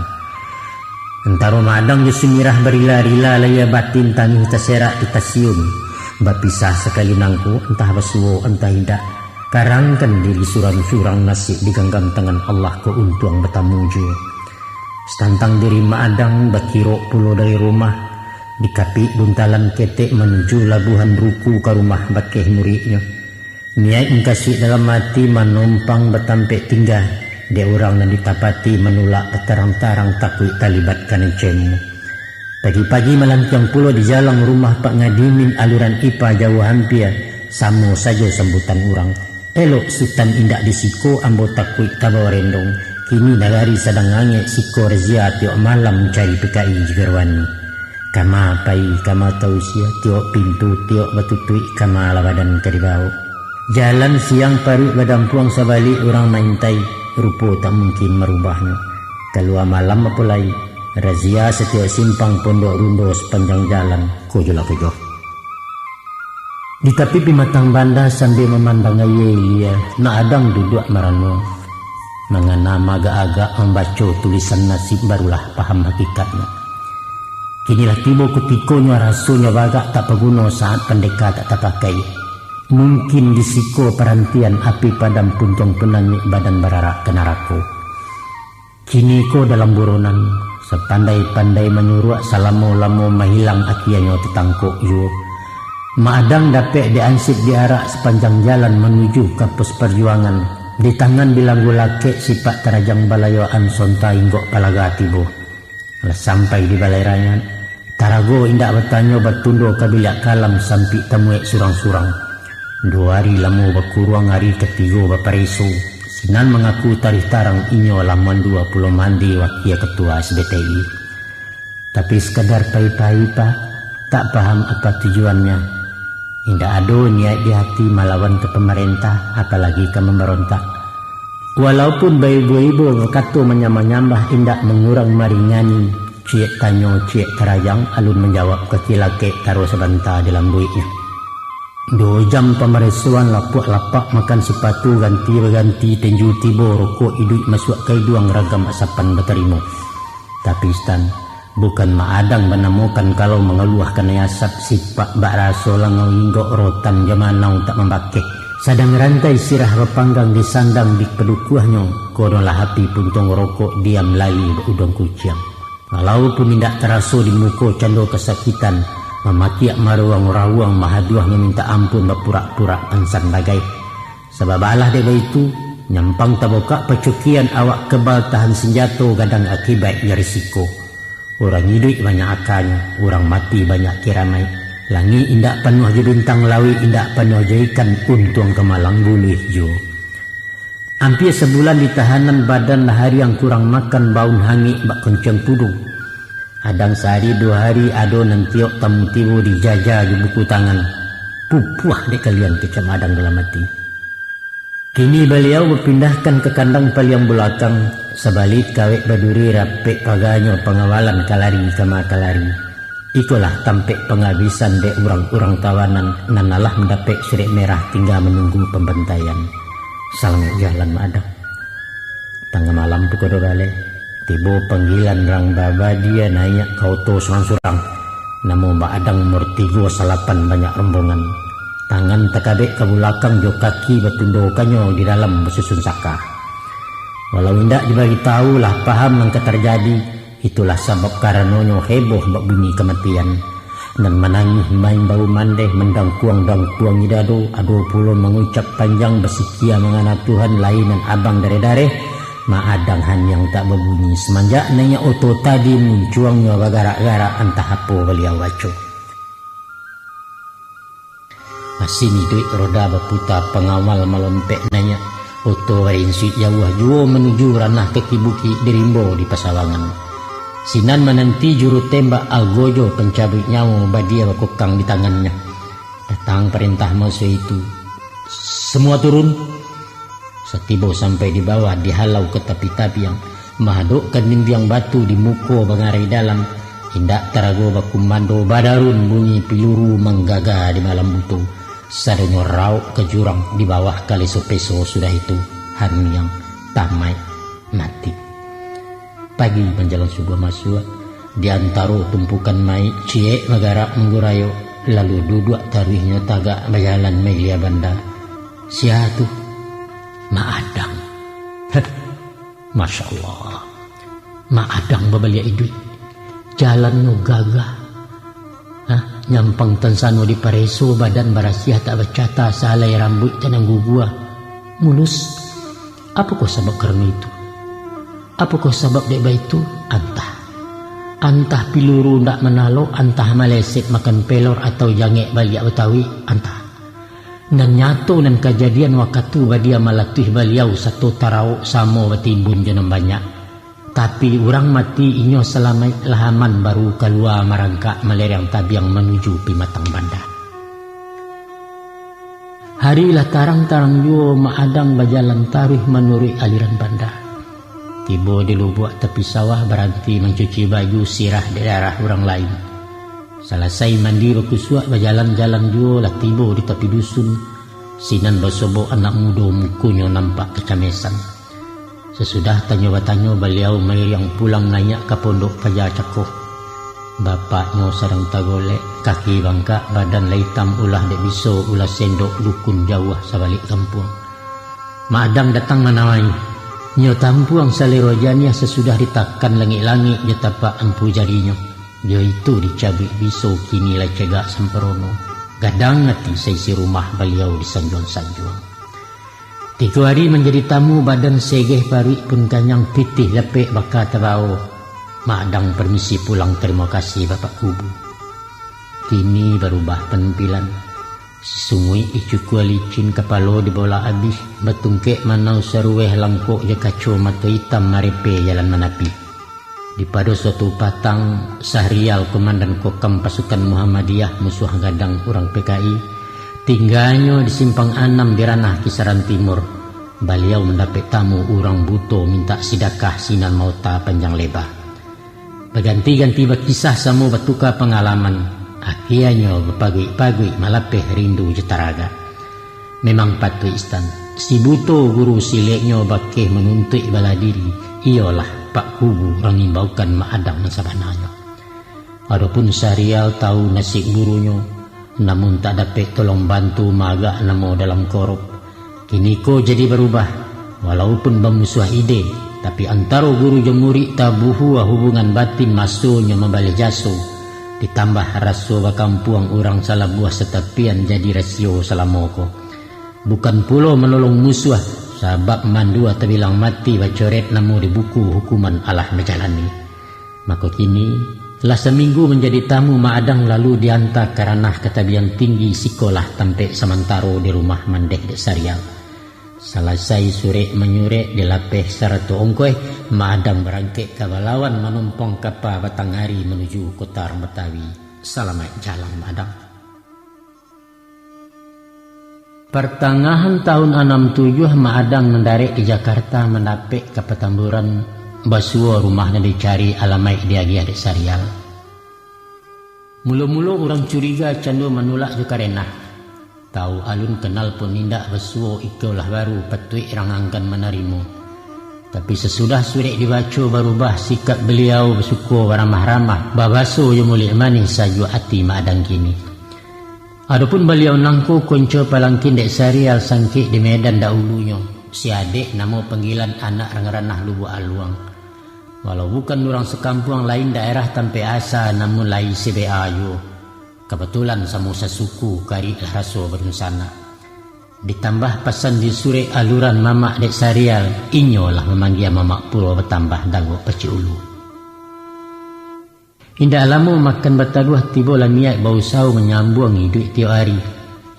Antaro Madang jo Sumirah barila-rila, layia batin tangih taserak di tasiun. Bapisah sakali nangko, antah basuo, antah indak. Karangkan diri surang-surang, nasib diganggam tangan Allah, ko untuang batamu juo. Satantang diri Madang bakirok pulo dari rumah, dikapik buntalan ketek manuju labuahan ruku ka rumah bakeh muridnyo. Niaik mukasuik dalam ati manompang batampek tingga, dek urang nan ditapati manulak batarang-tarang takuik talibat kanai cemu. Pagi-pagi malantiang pulo di jalang rumah Pak Ngadimin aluran ipa jauah ampia, samo sajo sambutan urang. Elok Sutan indak di siko, ambo takuik tabao rendong. Kini nagari sadang angek, siko razia tiok malam cari P K I jigarwani. Kama pai, kama tausia, tiok pintu, tiok batutuik, kama lah badan ka dibao. Jalan siang paruik badampuang, sabalik urang maintai, rupo tak mungkin marubahnyo. Kalua malam apo lai, razia satiok simpang pondok rundo sapanjang jalan, kojolah kojoh. Di tapi pimatang banda sambia mamandang aia ilia, Madang duduak marano. Mangana maagak-agak mambaco tulisan nasib, barulah paham hakikatnyo. Kini lah tibo kutikonyo, rasonyo bagak tak paguno saat pandeka tak tapakai. Mungkin di siko parantian api padam, puntuang panangik badan bararak ka narako. Kini ko dalam buronan, sapandai-pandai manyuruak, salamo-lamo mahilang, akianyo tatangkok juo. Madang dapek diansik diarak sapanjang jalan manuju ka pos parjuangan. Di tangan bilanggu lakek, sipak tarajang balayoan, sonta inggok palaga tibo. Lah sampai di balai rancak, tarago indak batanyo, batundo ka biliak kalam, sampik tamuek surang-surang. Duo ari lamo bakuruang, ari katigo bapareso. Sinan mangaku tarih tarang, inyo lah mandua pulo mandi wakia katua S B T I. Tapi sakadar pai-pai, Pak, tak paham apa tujuannyo. Indak ado niaik di ati malawan ka pamarentah, apalagi ka mambarontak. Walaupun baibo-ibo bakato manyambah-nyambah, indak mangurang maringani, ciek tanyo, ciek tarajang, alun manjawab kaki lakek, taruih sabanta dilambuiknyo. Duo jam pamaresoan, lapuak lapak makan sipatu, ganti baganti tinju tibo, rokok iduik masuak ka iduang, ragam asapan batarimo. Tapi Stan, bukan Madang banamokan kalau mangaluah kanai asap, sipak bak raso langau inggok, rotan jo manau tak mambakeh. Sadang rantai sirah bapanggang, disandang di padukuahnyo, kono lah api puntuang rokok, diam lali bak uduang kuciang. Walaupun indak taraso di muko cando kasakitan, mamakiak marawuang-mahaduah, mamintak ampun bapurak-purak pansan bagai. Sabab alah dek baitu, nyampang tabukak pacukian, awak kebal tahan sinjato, gadang akibaik jo risiko. Urang iduik banyak akanyo, urang mati banyak kiramaik. Langik indak panuah jo bintang, lauik indak panuah jo ikan, untuang kamalang buluih juo. Ampia sabulan di tahanan, badan lah hariang kurang makan, baun hangik bak koncang puduang. Kadang sahari duo hari ado nan tiok tamu tibo, dijaja jo buku tangan. Pupuah dek kalian, kecek Madang dalam ati. Kini baliau bapindahkan ka kandang paliang bulakang, sabalik kawek baduri, rapek paganyo pangawalan, ka lari kama ka lari. Ikolah tampek pangabisan dek urang-urang tawanan nan alah mandapek surek merah, tingga manunggu pambantaian. Salamaik jalan, Madang. Tangah malam pukua duo baleh, tibo panggilan rang babadia, naiak ka oto surang-surang. Namo Madang nomor tigo salapan, banyak rombongan. Tangan takabek ka bulakang, jo kaki batundokannyo di dalam basusun saka. Walau indak dibagi tahu, lah paham nan ka tarjadi, itulah sabab karanonyo heboh bak bunyi kamatian. Nan manangih main baru mandeh, mandangkuang-dangkuangi dado, ado pulo mangucap panjang, basikia mangana Tuhan, lai nan abang dareh-dareh, Madang haniang tak babunyi. Samanjak naiak oto tadi, muncuangnyo bagarak-garak, antah apo baliau baco. Masin iduik roda baputa, pangawal malompek naiak, oto barinsuik jauah juo manuju ranah kaki bukik di rimbo di pasawangan. Sinan mananti juru tembak, algojo pancabuik nyawo, badia bakokang di tangannyo. Datang parentah maso itu, "Samua turun!" Satibo sampai di bawah, dihalau ka tapi tabiang, mahadokkan dimbiang batu di muko bangarai dalam, indak tarago bakumando, badarun bunyi piluru manggaga di malam buto. Sadonyo rauk ka jurang, di bawah kaleso-peso, sudah itu haniang, tamaik, mati. Pagi manjalang subuah masuak, Di antaro tumpukan maik, ciek bagarak manggurayok, lalu duduak taruihnyo tagak bajalan mailia banda. Sia tu? Mak Adang. Heh, Masya Allah. Mak Adang babaliak iduik. Jalannyo gagah. Hah? Nyampang tansano dipareso, badan barasiah tak bacatah, sahalai rambuik tanang gugua. Mulus. Apokoh sabab karano itu? Apokoh sabab dek baitu? Antah. Antah piluru ndak manalok, antah maleset makan pelor atau jangek baliak Batawi, antah. Nan nyato nan kajadian wakatu badia malatuih baliau sato tarawok samo batimbun jo nan banyak. Tapi urang mati inyo salamaik lah aman baru kalua marangkak malereang tabiang manuju Pimatang Banda. Hari lah tarang-tarang juo, Mak Adang bajalan taruih manuruik aliran banda. Tibo di lubuak tapi sawah, baranti mancuci baju sirah di daerah urang lain. Salasai mandi bakusuak, bajalan-jalan juo lah tibo di tapi dusun. Sinan basobok anak mudo, mukonyo nampak kacamesan. Sasudah tanyo batanyo, baliau mairiang pulang naiak ka pondok paja cako. Bapaknyo sadang tagolek, kaki bangkak, badan lah itam, ulah dek biso, ulah sendok, dukun jauah sabalik kampuang. Mak Adang datang manawai. Nyo tampuang salero janiah sasudah ditakan langik-langik jo tapak ampu jarinyo. Jo itu dicabuik biso, kini lah cegak samparono. Gadang ati saisi rumah baliau disanjuang-sanjuang. Tigo ari manjadi tamu, badan segeh, paruik pun kanyang, pitih dapek baka tabao. Mak Adang permisi pulang, tarimo kasih Bapak Kubu. Kini barubah panampilan. Sisunguik dicukua licin, kapalo dibolak abih, batungkek manau saruweh, langkok jo kaco, mato itam marepe jalan manapi. Di pado suatu patang, Sahrial, komandan kokam pasukan Muhammadiyah, musuah gadang urang P K I, tingganyo di Simpang Anam di Ranah Kisaran Timur. Baliau mandapek tamu urang buto, mintak sidakah, sinan maota panjang leba. Baganti-ganti bakisah, samo batuka pangalaman, akianyo bapaguik-paguik malapeh rindu jo taragak. Memang patuik, Istan. Si buto guru sileknyo bakeh manuntuik bala diri, iyolah Pak Kubu, urang imbaukan Mak Adang nan sabananyo. Adopun Sahrial tahu nasib gurunyo, namun tak dapek tolong bantu maagak namo dalam korop. Kiniko jadi barubah. Walaupun bamusuah ide, tapi antaro guru jo murik tabuhua hubungan batin, masonyo mambaleh jaso. Ditambah raso bakampuang urang salabuah satapian jadi rasio salamo ko. Bukan pulo manolong musuah, sabab mandua tabilang mati, bacoret namo di buku hukuman alah majalani. Mako kini, lah saminggu manjadi tamu Mak Adang, lalu dianta ka Ranah ka tabiang tinggi sikolah tampek samantaro di rumah mandeh dek Sahrial. Salasai surek manyurek, dilapeh sarato ongkoih, Mak Adang barangkek ka balawan manumpang kapa batang ari manuju kota Batawi. Salamaik jalan, Mak Adang. Partangahan tahun anam tujuah, Mak Adang mandarek di Jakarta, mandapek ka Patamburan, basuo rumah nan dicari, alamaik diagiah dek Sahrial. Mulo-mulo urang curiga, cando manulak jo karenah. Tahu alun, kanal pun indak, basuo iko lah baru patuik rang anggan manarimo. Tapi sasudah surek dibaco, barubah sikap baliau, basuko baramah-ramah, babaso jo muluik manih, sajuak ati Mak Adang kini. Adopun baliau nangko konco palangkin dek Sahrial, sangkek di Medan dahulunyo, si Adek namo panggilan, anak rang Ranah Lubuak Aluang. Walau bukan urang sakampuang, lain daerah tampek asa, namun lai se-B A juo. Kabatulan samo sasuku, karik lah raso badunsanak. Ditambah pasan di surek aluran mamak dek Sahrial, inyo lah mamanggia mamak pulo, batambah dagok pacik ulu. Indak lamo makan bataduah, tibo lah niaik bausaho manyambuang iduik tiok ari.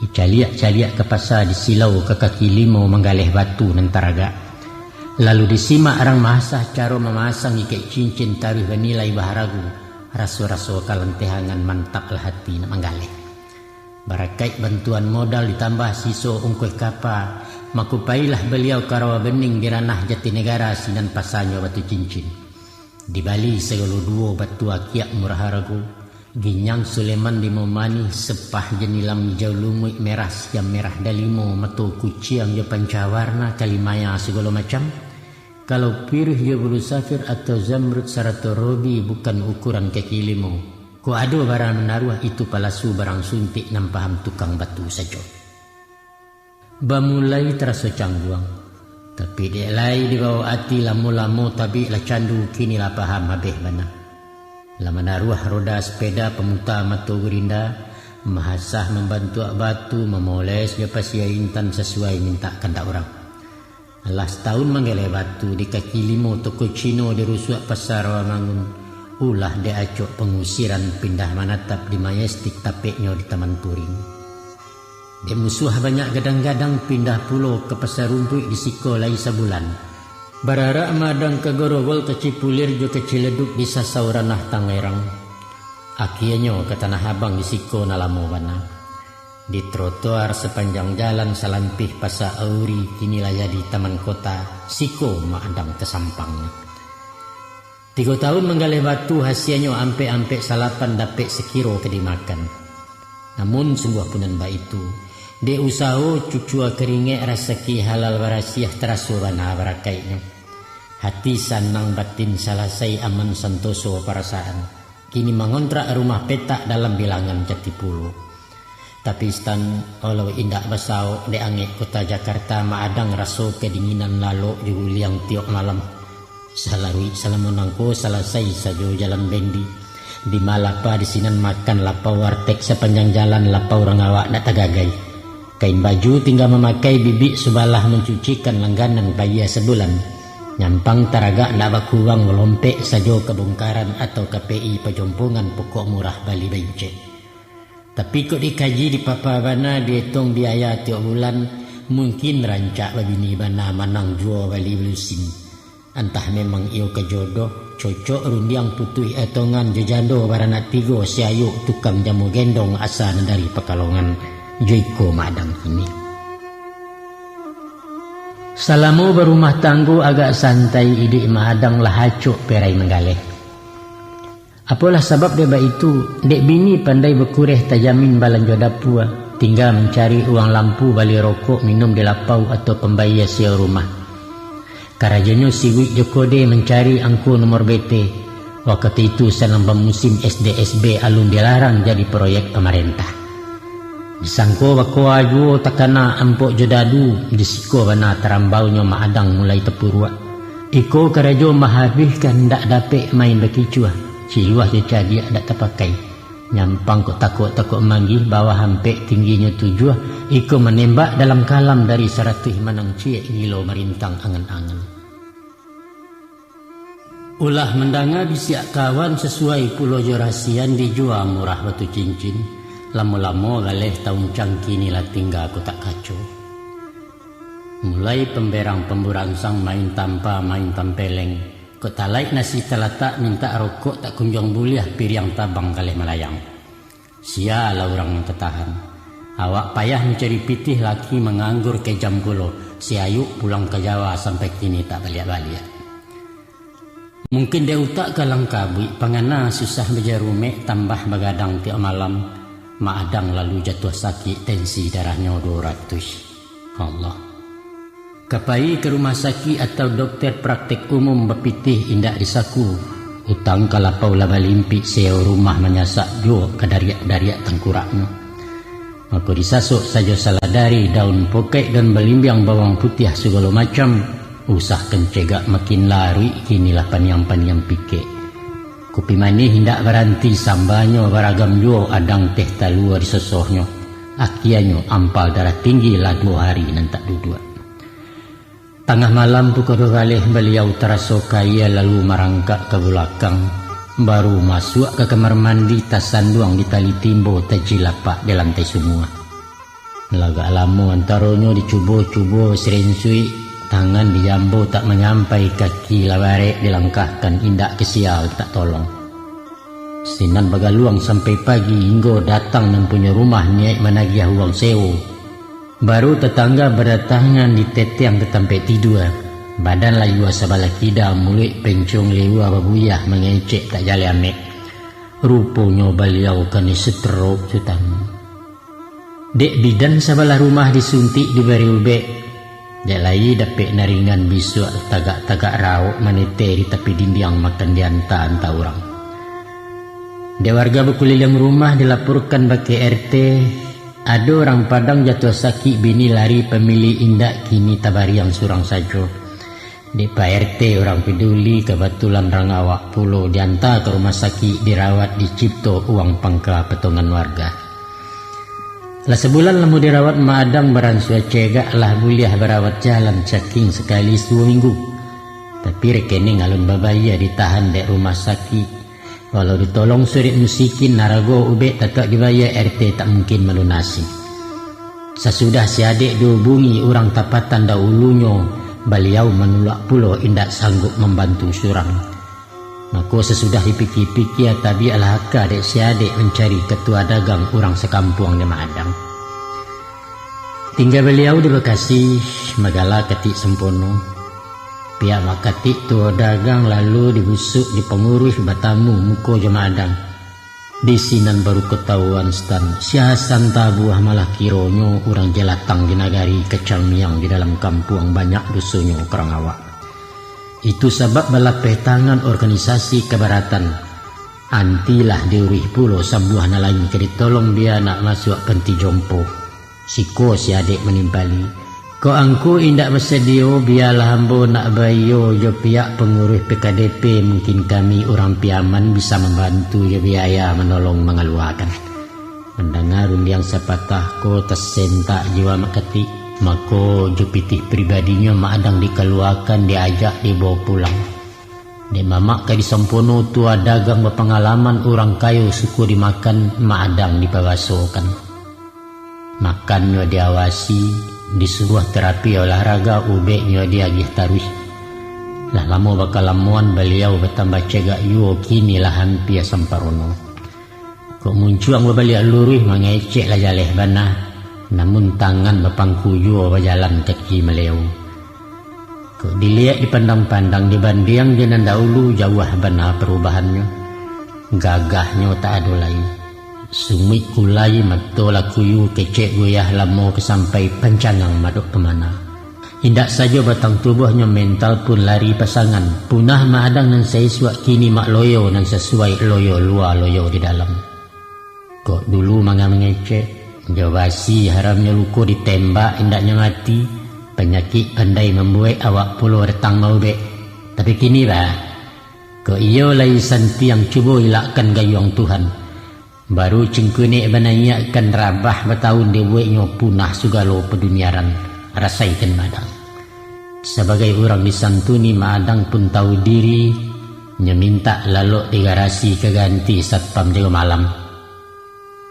Dicaliak-caliak ka pasa, disilau ka kaki limo manggaleh batu nan taragak. Lalu disimak rang maasah caro mamasang ikek cincin taruih banilai baharago, raso-raso kalantehangan, mantaplah hati nak manggaleh. Barakaik bantuan modal ditambah siso ongkoih kapa, mako pailah baliau ka Rawa Bening di Ranah Jatinegara, sinan pasanyo batu cincin. Dibali sagalo duo batu akiak murah harago, ginyang Suleman limo manih, sepah janilam ijau lumuik, merah siam merah dalimo, mato kuciang jo pancawarna, kalimaya sagalo macam, Kalau piruh jo bulu safir atau zamrud sarato robi bukan ukuran kaki limo, kok ado barang nan naruah, itu palasu barang suntik, nan paham tukang batu sajo. Bamulai taraso cangguang, tapi dek lai dibawo ati, lamo-lamo tabik lah candu, kini lah paham abih bana. Lah manaruah roda sepeda, pamuta mato gurinda, mahasah mambantuak batu, mamoles jo pasia intan sasuai mintak kandak urang. Alah satahun manggaleh batu di kaki limo toko Cino di rusuak Pasar Rawamangun, ulah dek acok pangusiran pindah manatap di Majestik tapeknyo di Taman Puring. Dek musuah banyak gadang-gadang pindah pulo ka Pasar Rumpuik di siko lai sabulan. Bararak madang ka Gorogol, ka Cipulir jo ka Ciledug di Sasau Ranah Tangerang. Akianyo ka Tanah Abang di siko nan lamo bana. Di trotoar sapanjang jalan salampih Pasa Auri, kini lah jadi Taman Kota, siko Mak Adang tasampangnyo. Tigo tahun manggaleh batu, hasianyo ampek-ampek salapan dapek sakiro ka dimakan. Namun sungguah pun nan baitu, dek usaho cucua karingek, rasaki halal barasiah, taraso bana barakaiknyo. Hati sanang, batin salasai, aman santoso parasaan. Kini mangontrak rumah petak dalam bilangan Jatipulo. Tapi Stan, walau indak basaok dek angek kota Jakarta, Mak Adang raso kadinginan lalok jo guliang tiok malam. Salaruik salamo nangko salasai sajo jalan bendi. Di ma lapa di sinan makan, lapau warteg sapanjang jalan, lapau urang awak ndak tagagai. Kain baju tingga mamakai, bibik subalah mancucikan, langganan bayia sabulan. Nyampang taragak ndak bakuruang, lompek sajo ka Bongkaran atau ka P I Pajompongan, pokok murah bali bancek. Tapi kok dikaji dipapa bana, dietong biaya tiok bulan, mungkin rancak babini bana, manang juo bali balusin. Antah memang iyo ka jodoh, cocok rundiang putuih etongan jo jando baranak tigo, si Ayuk tukang jamu gendong, asa nan dari Pakalongan, jo iko Mak Adang kini. Salamo barumah tanggo agak santai, iduik Mak Adang lah acok perai manggaleh. Apolah sabab dek baitu, dek bini pandai bakureh, tajamin balanjo dapua, tingga mancari uang lampu, bali rokok, minum di lapau, atau pambayia sewa rumah. Karajonyo siwik jo kode, mancari angko nomor B T. Wakatu itu sadang bamusim S D S B, alun dilarang jadi proyek pamarentah. Disangko bakoa juo takana ampok jo dadu, di siko bana tarambaunyo Mak Adang mulai tapuruak. Iko karajo mahabihkan, ndak dapek main bakicuah, ciluah jo cadiak dak tapakai. Nyampang kok takok-takok manggih, bawah ampek tingginyo tujuah, iko manembak dalam kalam, dari saratuih manang ciek, gilo marintang angan-angan. Ulah mandanga bisiak kawan, sasuai pulo jo rasian, dijua murah batu cincin, lamo-lamo galeh tauncang, kini lah tingga kotak kaco. Mulai pamberang pamburansang, main tampa, main tampeleng, kok talaik nasi talatak, mintak rokok tak kunjuang buliah, piriang tabang galeh malayang. Sia lah urang nan tatahan. Awak payah mancari pitih, laki manganggur kejam pulo. Si Ayuk pulang ka Jawa, sampai kini tak baliak-baliak. Mungkin dek utak kalang kabuik, pangana susah bajarumek, tambah bagadang tiok malam, Mak Adang lalu jatuah sakik, tensi darahnyo duo ratuih. Allah. Ka pai ka rumah sakik atau dokter praktek umum, bapitih indak disaku. Utang ka lapau lah balimpik, sewa rumah manyasak juo, ka dariak-dariak tangkuraknyo. Mako disasok sajo saladari, daun pokek, daun balimbiang, bawang putiah, sagalo macam. Usah kancegak makin laruik, kini lah paniang-paniang pikek. Kupi manih indak baranti, sambanyo baragam juo, adang teh talua disosohnyo. Akianyo ampal darah tinggi, lah duo hari nan tak duduak. Tangah malam pukua duo baleh, baliau taraso kaia lalu marangkak ka bulakang, baru masuak ka kamar mandi, tasanduang di tali timbo, tajilapak di lantai sumua. Lah agak lamo antaronyo dicubo-cubo sirinsuik, tangan dijambo tak manyampai, kaki lah barek dilangkahkan, indak kasial tak tolong. Sinan bagaluang sampai pagi, hinggo datang nan punyo rumah niaik managiah uang sewo. Baru tatangga badatangan, ditetiang ka tampek tidua. Badan layua sabalah kida, muluik pencong liua babuyah, mangecek tak jaleh amek. Ruponyo baliau kanai stroke tu tamo. Dek bidan sabalah rumah disuntik, dibari ubek. Dek lai dapek naringan bisuak tagak-tagak raok manete di tapi dindiang makan dianta-anta urang. Dek warga bakuliliang rumah dilaporkan bake R T, ado urang Padang jatuah sakik bini lari pamilih indak kini tabariang surang sajo. Dek Pak R T urang paduli, kabatulan rang awak pulo dianta ka rumah sakik dirawat dicipto uang pangka potongan warga. Lah sabulan lamo dirawat Mak Adang baransua cegak lah buliah barawat jalan caking sakali suo minggu. Tapi rekening alun babayia ditahan dek rumah sakik. Walau ditolong surek musikin, harago ubek tatap dibayia, R T tak mungkin malunasi. Sasudah si adek dihubungi urang tapatan dahulunyo, baliau manulak pulo indak sanggup mambantu surang. Mako sasudah dipikia-pikia, tabiaklah aka dek si adek mancari katua dagang urang sakampuang di Mak Adang. Tingga baliau di Bakasi, magala Katik Sampono. Piak Mak Katik tuo dagang lalu dibusuk di panguruih batamu muko jo Mak Adang. Di sinan baru katahuan Stan, sia santabuah malah kironyo urang jalatang di nagari, kacang miang di dalam kampuang, banyak dosonyo ka rang awak. Itu sabab balapeh tangan organisasi kabaratan. Antilah diuruih pulo sambuah nan lain ka ditolong bia nak masuak panti jompo. Siko si adek manimpali, "Kok angku indak basadio, bialah ambo nak baiyo jo piak panguruih P K D P, mungkin kami urang Piaman bisa mambantu jo biaya manolong mangaluakan." Mandanga rundiang sapatah ko, tasentak jiwa Mak Katik. Mako, jo pitih pribadinyo Mak Adang dikaluakan, diajak dibawa pulang. Dek mamak ka di Sampono, tua dagang bapangalaman, urang kayo suko dimakan, Mak Adang dipabasokan. Makannyo diawasi, disuruah terapi olahraga, ubeknyo diagiah taruih. Lah lamo bakalamoan, baliau batambah cegak juo, kini lah ampia samparono. Kok muncuang babaliak luruih, mangecek lah jaleh bana, namun tangan bapangku juo, bajalan kaki maleo. Kok diliek dipandang-pandang, dibandiang jo nan dahulu, jauah bana parubahannyo. Gagahnyo tak ado lai. Sumuik kulai, mato lah kuyu, kecek goyah, lamo ka sampai pancangang madok pamana. Indak sajo batang tubuahnyo, mental pun lari pasangan. Punah Mak Adang nan saisuak, kini Mak Loyo nan sasuai, loyo lua, loyo di dalam. Kok dulu manga mangecek, jo basi haramnyo luko, ditembak indaknyo mati, panyakik pandai mambuek, awak pulo datang maubek. Tapi kini bah, kok iyo lai santiang, cubo ilakkan gayuang Tuhan. Baru cingkunek banaiakkan, rabah batahun dibueknyo, punah sugalo paduniaran, rasaikan Mak Adang. Sabagai urang disantuni, Mak Adang pun tahu diri, nyo mintak lalok di garasi ka ganti satpam jago malam.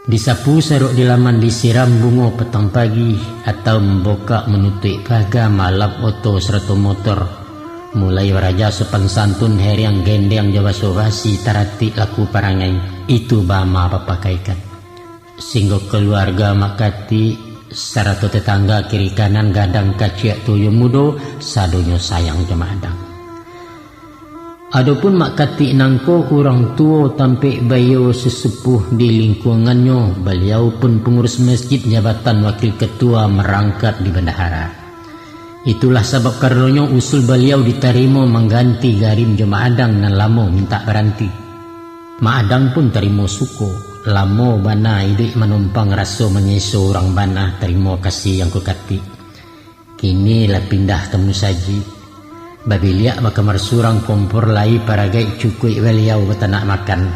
Disapu sarok di laman, disiram bungo patang pagi, atau mambukak manutuik paga, malap oto sarato motor. Mulai baraja sopan santun, heriang gendeang jo baso basi, taratik laku parangai, itu bama bapakaikan. Singgo kaluarga Mak Katik, sarato tatangga kiri kanan, gadang kaciak tuo jo mudo, sadonyo sayang jo Mak Adang. Adopun Mak Katik nangko urang tuo tampek baiyo, sesepuh di lingkuangannyo, baliau pun pangurus masjid, jabatan wakil ketua marangkap di bandahara. Itulah sabab karanonyo usul baliau ditarimo mangganti Garim jo Mak Adang nan lamo mintak baranti. Mak Adang pun tarimo suko, lamo bana iduik manumpang, raso manyeso urang bana, tarimo kasih Angku Katik. Kini lah pindah ka musajik. Babiliak bakamar surang, kompor lai paragaik, cukuik baliau batanak makan.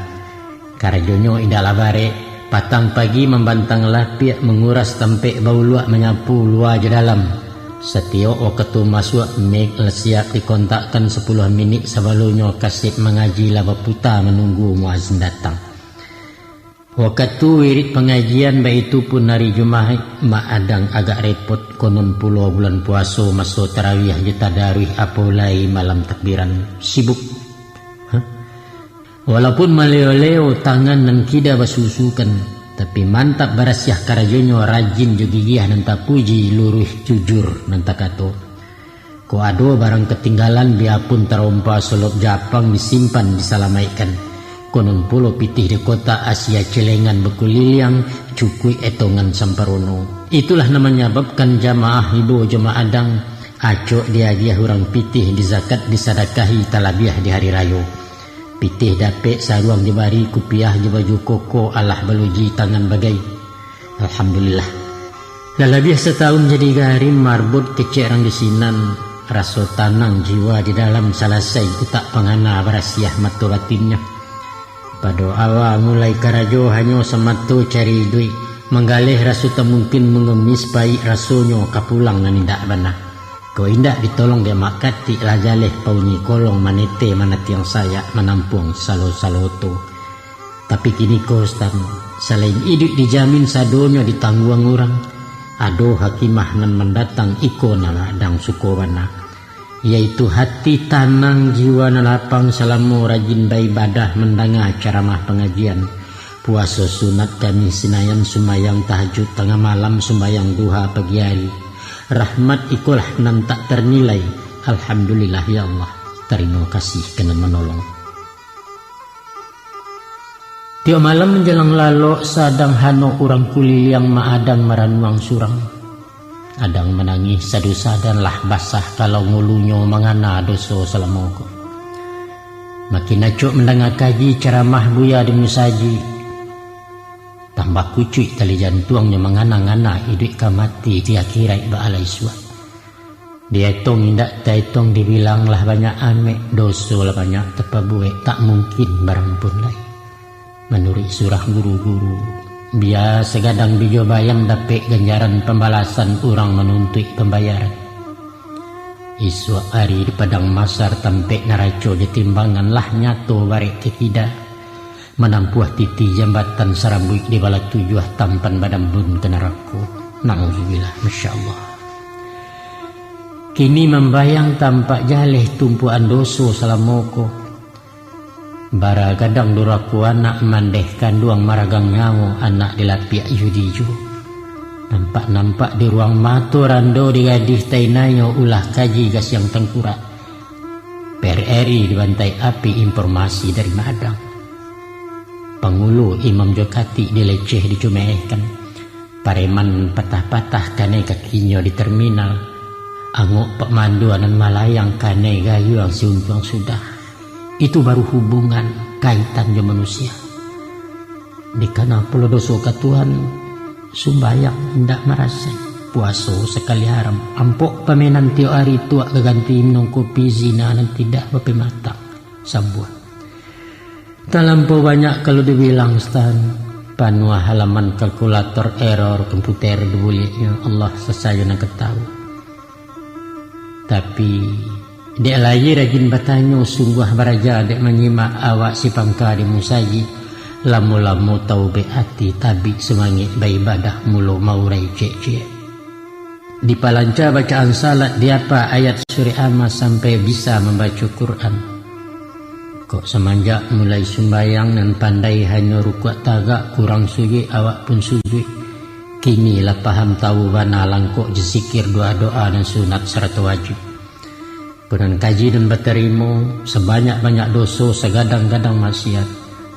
Karajonyo indaklah barek, patang pagi mambantang lapiak, manguras tampek bauluak, manyapu lua jo dalam. Satiok wakatu masuak, mik lah siap dikontakkan, sapuluah minik sabalumnyo kaset mangaji lah baputa, manunggu muazin datang. Wakatu wirid pangajian, baitu pun ari Jumaik, Mak Adang agak repot, konon pulo bulan puaso, maso tarawiah jo tadaruih, apo lai malam takbiran, sibuk. Hah? Walaupun maleo-leo, tangan nan kida basusukan, tapi mantap barasiah karajonyo, rajin jo gigiah nan tapuji, luruih jujur nan takato. Kok ado barang katinggalan, biapun tarompa solop japang, disimpan, disalamaikkan. Konon pulo pitih di kotak, asia celengan bakuliliang, cukuik etongan samparono. Itulah nan manyababkan jamaah ibo jo Mak Adang Acok diagiah urang pitih, dizakat, disadakahi, talabiah di hari rayo. Pitih dapek, saruang dibari, kupiah jo baju koko, alah baluji tangan bagai. Alhamdulillah. Lah labiah satahun jadi garim, marbot kecek rang di sinan, raso tanang jiwa di dalam, salasai utak pangana, barasiah mato batinnyo. Pado awa mulai karajo, hanyo samato cari iduik, manggaleh raso tak mungkin, mangemis paik rasonyo, ka pulang nan indak bana. Kok indak ditolong dek mak katik, lah jaleh paunyi kolong, manete manatiang sayak, manampuang salo-saloto. Tapi kini ko, Stan, salain iduik dijamin, sadonyo ditangguang urang, ado hakimah nan mandatang, iko nan adang suko bana, yaitu hati tanang, jiwa nan lapang, salamo rajin baibadah, mandanga caramah pangajian, puaso sunat Kamih Sinayan, sumbayang tahajud tangah malam, sumbayang duha pagi ari. Rahmat ikolah nan tak tarnilai. Alhamdulillah, ya Allah, tarimo kasih ka nan manolong. Tiok malam manjalang lalok, sadang hanok urang kuliliang, mak adang maranuang surang. Adang manangih sadu sadan, lah basah kalau ngulunyo, mangana doso salamo ko. Makin acok mandanga kaji, caramah buya di musajik, tambah kucuik tali jantuangnyo, mangana-ngana iduik ka mati, di akhirat baalai suak. Dietong indak taetong, dibilang lah banyak amek, doso lah banyak tapabuek, tak mungkin barampun lai. Manuruik surah guru-guru, bia sagadang bijo bayam, dapek ganjaran pambalasan, urang manuntuik pambayaran. Isuak ari di padang masar, tampek naraco jo timbangan, lah nyato barek takida. Manampuah titi jambatan, sarambuik di bala tujuah, tampan badambun ka narako. Nauzubillah, masya Allah. Kini mambayang tampak jaleh, tumpuakan doso salamo ko. Bara gadang durako anak, mandeh kanduang maragang nyawo, anak dilapiak judi juo. Nampak-nampak di ruang mato, rando di gadih tainayo, ulah kaji gasiang tangkurak. P R R I dibantai api, informasi dari madang. Pangulu imam jo katik dileceh dicumehkan. Pareman patah-patah kanai kakinyo di terminal. Angok Pak Mandua nan malayang kanai gayuang si untuang sudah. Itu baru hubungan, kaitan jo manusia. Dikana pulo doso ka Tuhan, sumbayang indak marasai, puaso sakali haram, ampok pamenan tiok ari tuak ka ganti minum kopi, zina nan tidak bapematang. Sambuang. Talampau banyak kalau dibilang, Stan. Panuah halaman kalkulator, error komputer dibuliaknyo, Allah sasajo nan ka tahu. Tapi, dek lai rajin batanyo, sungguah baraja dek manyimak, awak si pangka di musajik, lamo-lamo taubek ati, tabik sumangek baibadah, mulo maurai ciek-ciek. Dipalanca bacaan salat, diapa ayat surek Amma sampai bisa mambaco Quran. Kok samanjak mulai sumbayang, nan pandai hanyo rukuak tagak, kurang sujuik awak pun sujuik. Kini lah paham tawu bana, langkok jo zikir, doa-doa nan sunat sarato wajib. Pun nan kaji nan batarimo, sabanyak-banyak doso, sagadang-gadang maksiat.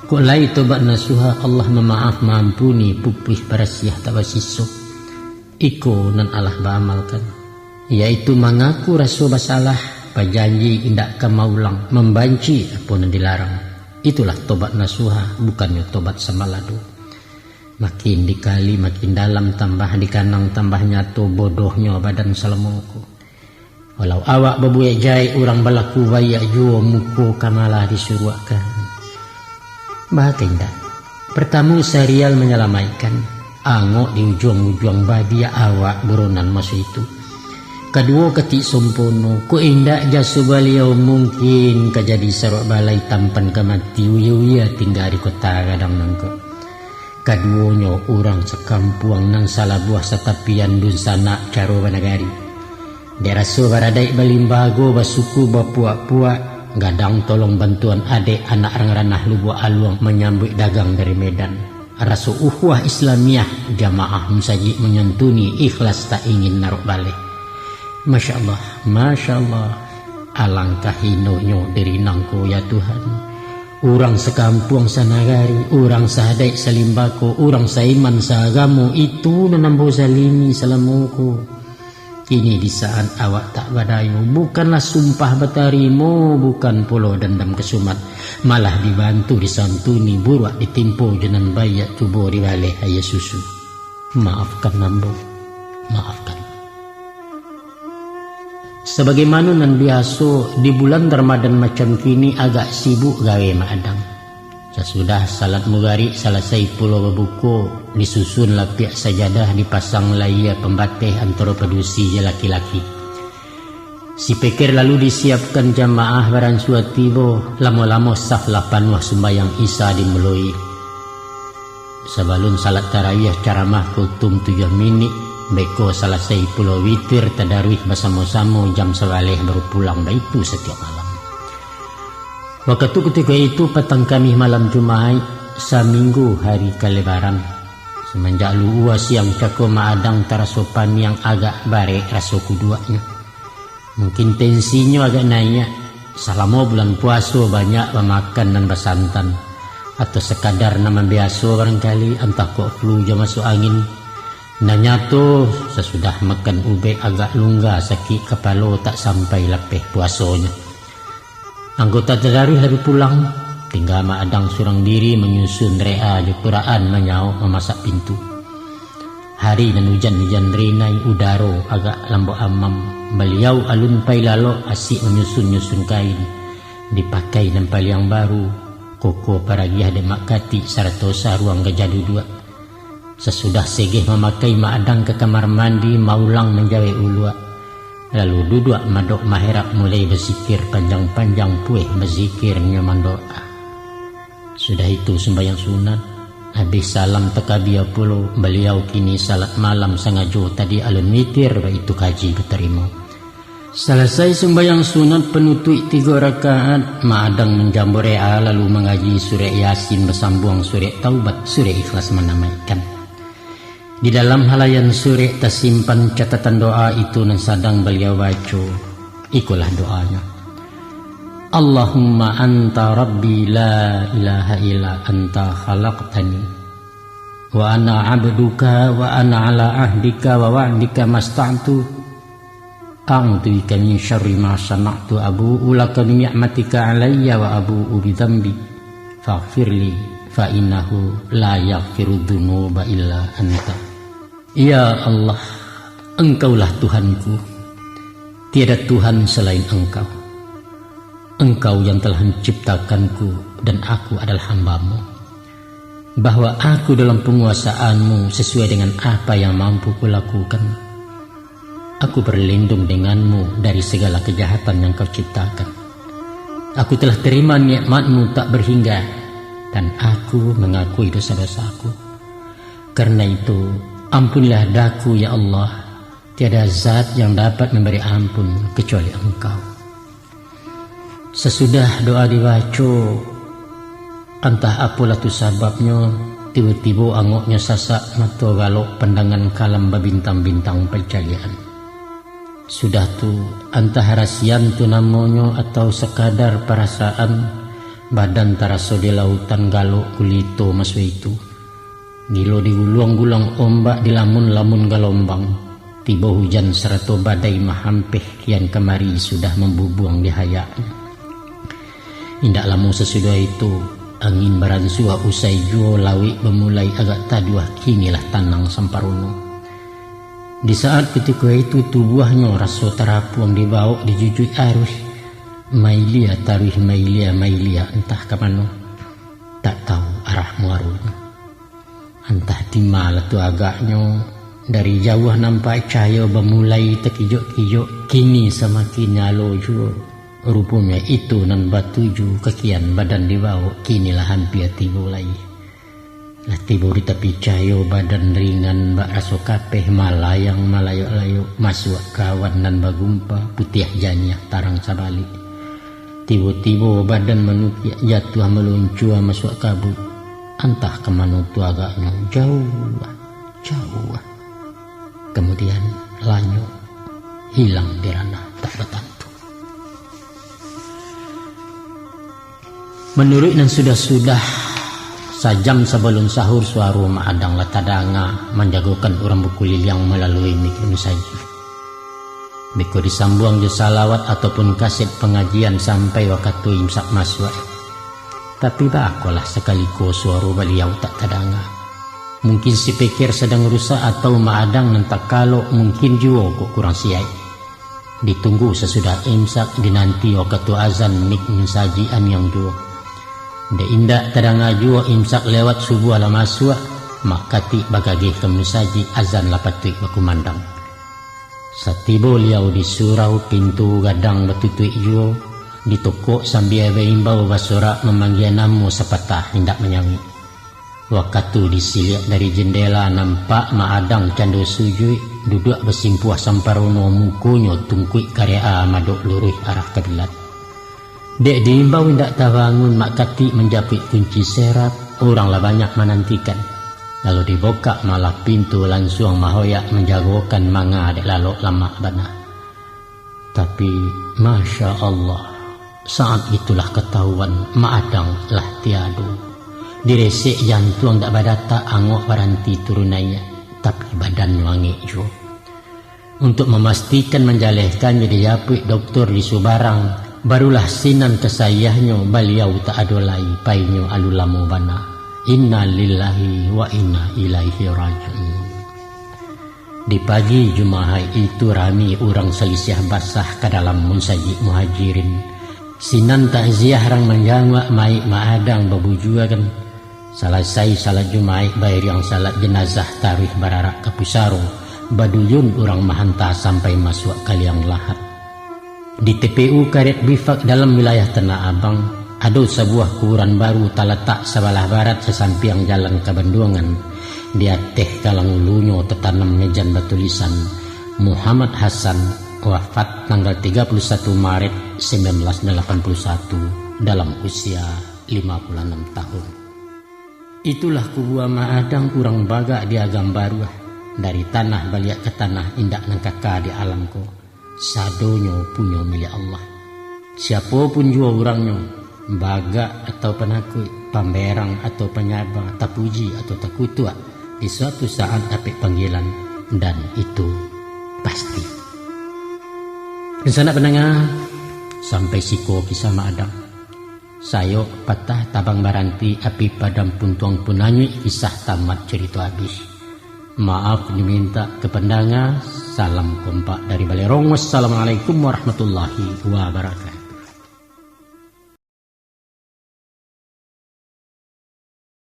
Kok lai tobat nasuha, Allah mamaaf maampuni, pupuih barasiah tak basiso. Iko nan alah baamalkan, yaitu mangaku raso basalah, bajanji indak ka maulang, mambanci apo nan dilarang. Itulah tobat nasuha, bukannyo tobat sambalado. Makin dikali makin dalam, tambah dikanang tambah nyato bodohnyo badan salamo ko. Walau awak babuek jahek, urang balaku baiak juo, muko ka malah disuruakkan. Baa ka indak? Partamo, sarial manyalamaikkan, angok di ujuang-ujuang badia awak buronan maso itu. Kaduo, katik sompono, kok indak jaso baliau, mungkin ka jadi sarok balai, tampan ka mati, uya-uya tingga di kota gadang nangko. Kaduonyo urang sakampuang, nan salabuah satapian, dunsanak caro banagari. Dek raso baradaik balimbago, basuku bapuak-puak, gadang tolong bantuan adek, anak rang ranah Lubuak Aluang manyambuik dagang dari Medan. Raso ukhuwah Islamiah, jamaah musajik manyantuni, ikhlas tak ingin narok baleh. Masya Allah, Masya Allah. Alangkah hinonyo diri nangko, ya Tuhan. Urang sakampuang sanagari, urang saadaik salimbako, urang saiman saagamo, itu nan ambo zalimi salamo ko. Kini di saat awak tak badayo, bukanlah sumpah batarimo, bukan pulo dandam kasumat, malah dibantu disantuni, buruak ditimpo jo nan baiak, cubo dibaleh aia susu. Maafkan ambo, maafkan. Sabagaimano nan biaso, di bulan Ramadan macam kini agak sibuk gawe Mak Adang. Sasudah salat mugarik salasai pulo babuko, disusun lapiak sajadah, dipasang layia pambateh antaro padusi jo laki-laki. Sipeker lalu disiapkan jamaah baransua tibo, lamo-lamo saf lah panuah sumbayang Isya dimuloi. Sabalun salat tarawih caramah kultum tujuah minik, beko salasai pulo witir tadaruih basamo-samo jam sabaleh baru pulang, baitu satiok malam. Wakatu kutiko itu patang Kamih malam Jumaik, saminggu hari kalebaran. Samanjak luhua siang cako Mak Adang taraso paniang agak barek raso kuduaknyo. Mungkin tensinyo agak naiak, salamo bulan puaso banyak bamakan nan basantan, atau sakadar nan mambiaso barangkali, antah kok flu jo masuak angin. Nan nyato, sasudah makan ubek agak lungga sakik kapalo tak sampai lapeh puasonyo. Anggota tadaruih lah bi pulang, tingga Mak Adang surang diri manyusun doa jo Quran, manyaok mamasak pintu. Hari nan ujan-ujan rinai, udaro agak lambok amam. Baliau alun pai lalok, asik manyusun-nyusun kain. Dipakai nan paliang baru, koko paragiah dek Mak Katik sarato saruang gajah duduak. Sasudah segeh mamakai Mak Adang ka kamar mandi, maulang manjawek uluak. Lalu duduak madok maherap, mulai bazikir panjang-panjang, pueh bazikir nyo mandoa. Sudah itu sumbayang sunat, abih salam takabia pulo, baliau kini salat malam sangajo, tadi alun witir, baitu kaji batarimo. Salasai sumbayang sunat panutuik tigo rakaat, Mak Adang manjambo doa lalu mangaji surek Yasin basambuang surek Taubat, surek Ikhlas manamaikan. Di dalam halayan surek tasimpan catatan doa itu nan sadang baliau baco. Ikolah doanyo. Allahumma anta rabbi la ilaha illa anta khalaqtani. Wa ana abduka wa ana ala ahdika wa wa'dika masta'tu. A'udzubika min syarri ma sana'tu, abu'u laka bi ni'matika alayya wa abu'u bi dzambi, faghfirli, fa innahu la yaghfiru dzunuba illa anta. Ya Allah, Engkaulah Tuhanku, tiada Tuhan selain Engkau. Engkau yang telah menciptakanku dan aku adalah hamba-Mu, bahwa aku dalam penguasaan-Mu sesuai dengan apa yang mampu kulakukan. Aku berlindung dengan-Mu dari segala kejahatan yang Kau ciptakan. Aku telah terima nikmat-Mu tak berhingga, dan aku mengakui dosa-dosaku. Karena itu, ampunilah daku, ya Allah. Tiada zat yang dapat memberi ampun kecuali Engkau. Sasudah doa dibaco, antah apolah tu sababnyo, tibo-tibo angoknyo sasak, mato galok, pandangan kalam babintang-bintang pancaliakan. Sudah tu, antah rasian tu namonyo atau sakadar parasaan, badan taraso di lautan, galok gulito maso itu. Gilo diguluang-guluang ombak, dilamun-lamun galombang, tibo hujan sarato badai mahampeh kian kamari sudah mambubuang di hayaknyo. Indak lamo sasudah itu, angin baransuah usai juo, lauik bamulai agak taduah, kinilah tanang samparono. Di saat kutiko itu tubuahnyo raso tarapuang dibawok dijujuik aruih, mailia taruih mailia, mailia antah ka mano, tak tahu arah muaronyo. Antah di ma lah tu agaknyo, dari jauah nampak cahayo bamulai takijok-kijok, kini samakin nyalo juo. Ruponyo itu nan batuju ka kian badan dibawok, kini lah hampia tibo lai. Lah tibo di tapi cahayo, badan ringan bak raso kapeh, malayang malayok-layok, masuak ka awan nan bagumpa, putiah janiah tarang sabalik. Tibo-tibo badan manukiak, jatuah maluncua masuak kabuik. Antah ka mano tu agaknyo, jauah, jauah. Kamudian, lanyok, hilang di ranah tak batantu. Manuruik nan sudah-sudah, sajam sabalun sahur, suaro Mak Adang lah tadanga manjagokan urang bakuliliang malalui mikro musajik. Beko disambuang jo salawat ataupun kaset pangajian sampai wakatu imsak masuak. Tapi baakolah sakali ko suaro baliau tak tadanga. Mungkin sipikir sadang rusak atau maadang nan takalok, mungkin juo kok kurang siaik. Ditunggu sasudah imsak, dinanti wakatu azan mik musajik aniang juo. Dek indak tadanga juo imsak lewat subuah lah masuak, mak katik bagageh ka musajik azan lah patuik bakumandang. Satibo liau di surau, pintu gadang batutuik juo, ditokok sambia baimbau basorak mamanggia namo sapatah indak manyauik. Wakatu disiliak dari jendela, nampak maadang cando sujuik, duduak basimpuah samparono, mukonyo tungkuik karek a madok luruih arah kiblat. Dek diimbau indak tabangun, mak katik manjapuik kunci serap, urang lah banyak manantikan. Lalu dibukak malah pintu, lansuang mahoyak manjagokan manga dek lalok lamak bana. Tapi, Masya Allah, saat itulah katahuan maadang lah tiado. Diresek jantuang dak badatak, angok baranti turun naiak, tapi badannyo angek juo. Untuk mamastikan manjalehkannyo dijapuik doktor di subarang, barulah sinan kasayahnyo baliau tak ado lai, painyo alun lamo bana. Inna lillahi wa inna ilaihi raji'un. Di pagi Jumahaik itu rami urang salisiah basah ka dalam musajik Muhajirin. Sinan takziah rang manjanguak maik maadang babujuakan. Salasai salat Jumaik, bairiang salat janazah taruih bararak ka pusaro, baduyun urang mahanta sampai masuak ka liang lahat. Di T P U Karet Bifak dalam wilayah Tanah Abang, ado sabuah kuburan baru talatak sabalah barat sasampiang jalan ka Banduangan. Di ateh kalang ulunyo tatanam mejan batulisan, Muhammad Hasan, wafat tanggal tiga puluh satu Maret sembilan belas delapan puluh satu, dalam usia lima puluh anam tahun. Itulah kubua maadang urang bagak di Agam Baruah, dari tanah baliak ka tanah indak nan kaka di alam ko. Sadonyo punyo milik Allah. Siapo pun juo urangnyo, bagak atau panakuik, pamberang atau panyaba, tapuji atau takutuak, di suatu saat dapek panggilan, dan itu pasti. Dunsanak pandanga, sampai siko kisah maadang. Sayok patah tabang baranti, api padam puntuang pun anyuik, kisah tamat carito abih. Maaf dimintak ka pandanga, salam kompak dari Balerong. Wassalamualaikum warahmatullahi wabarakatuh.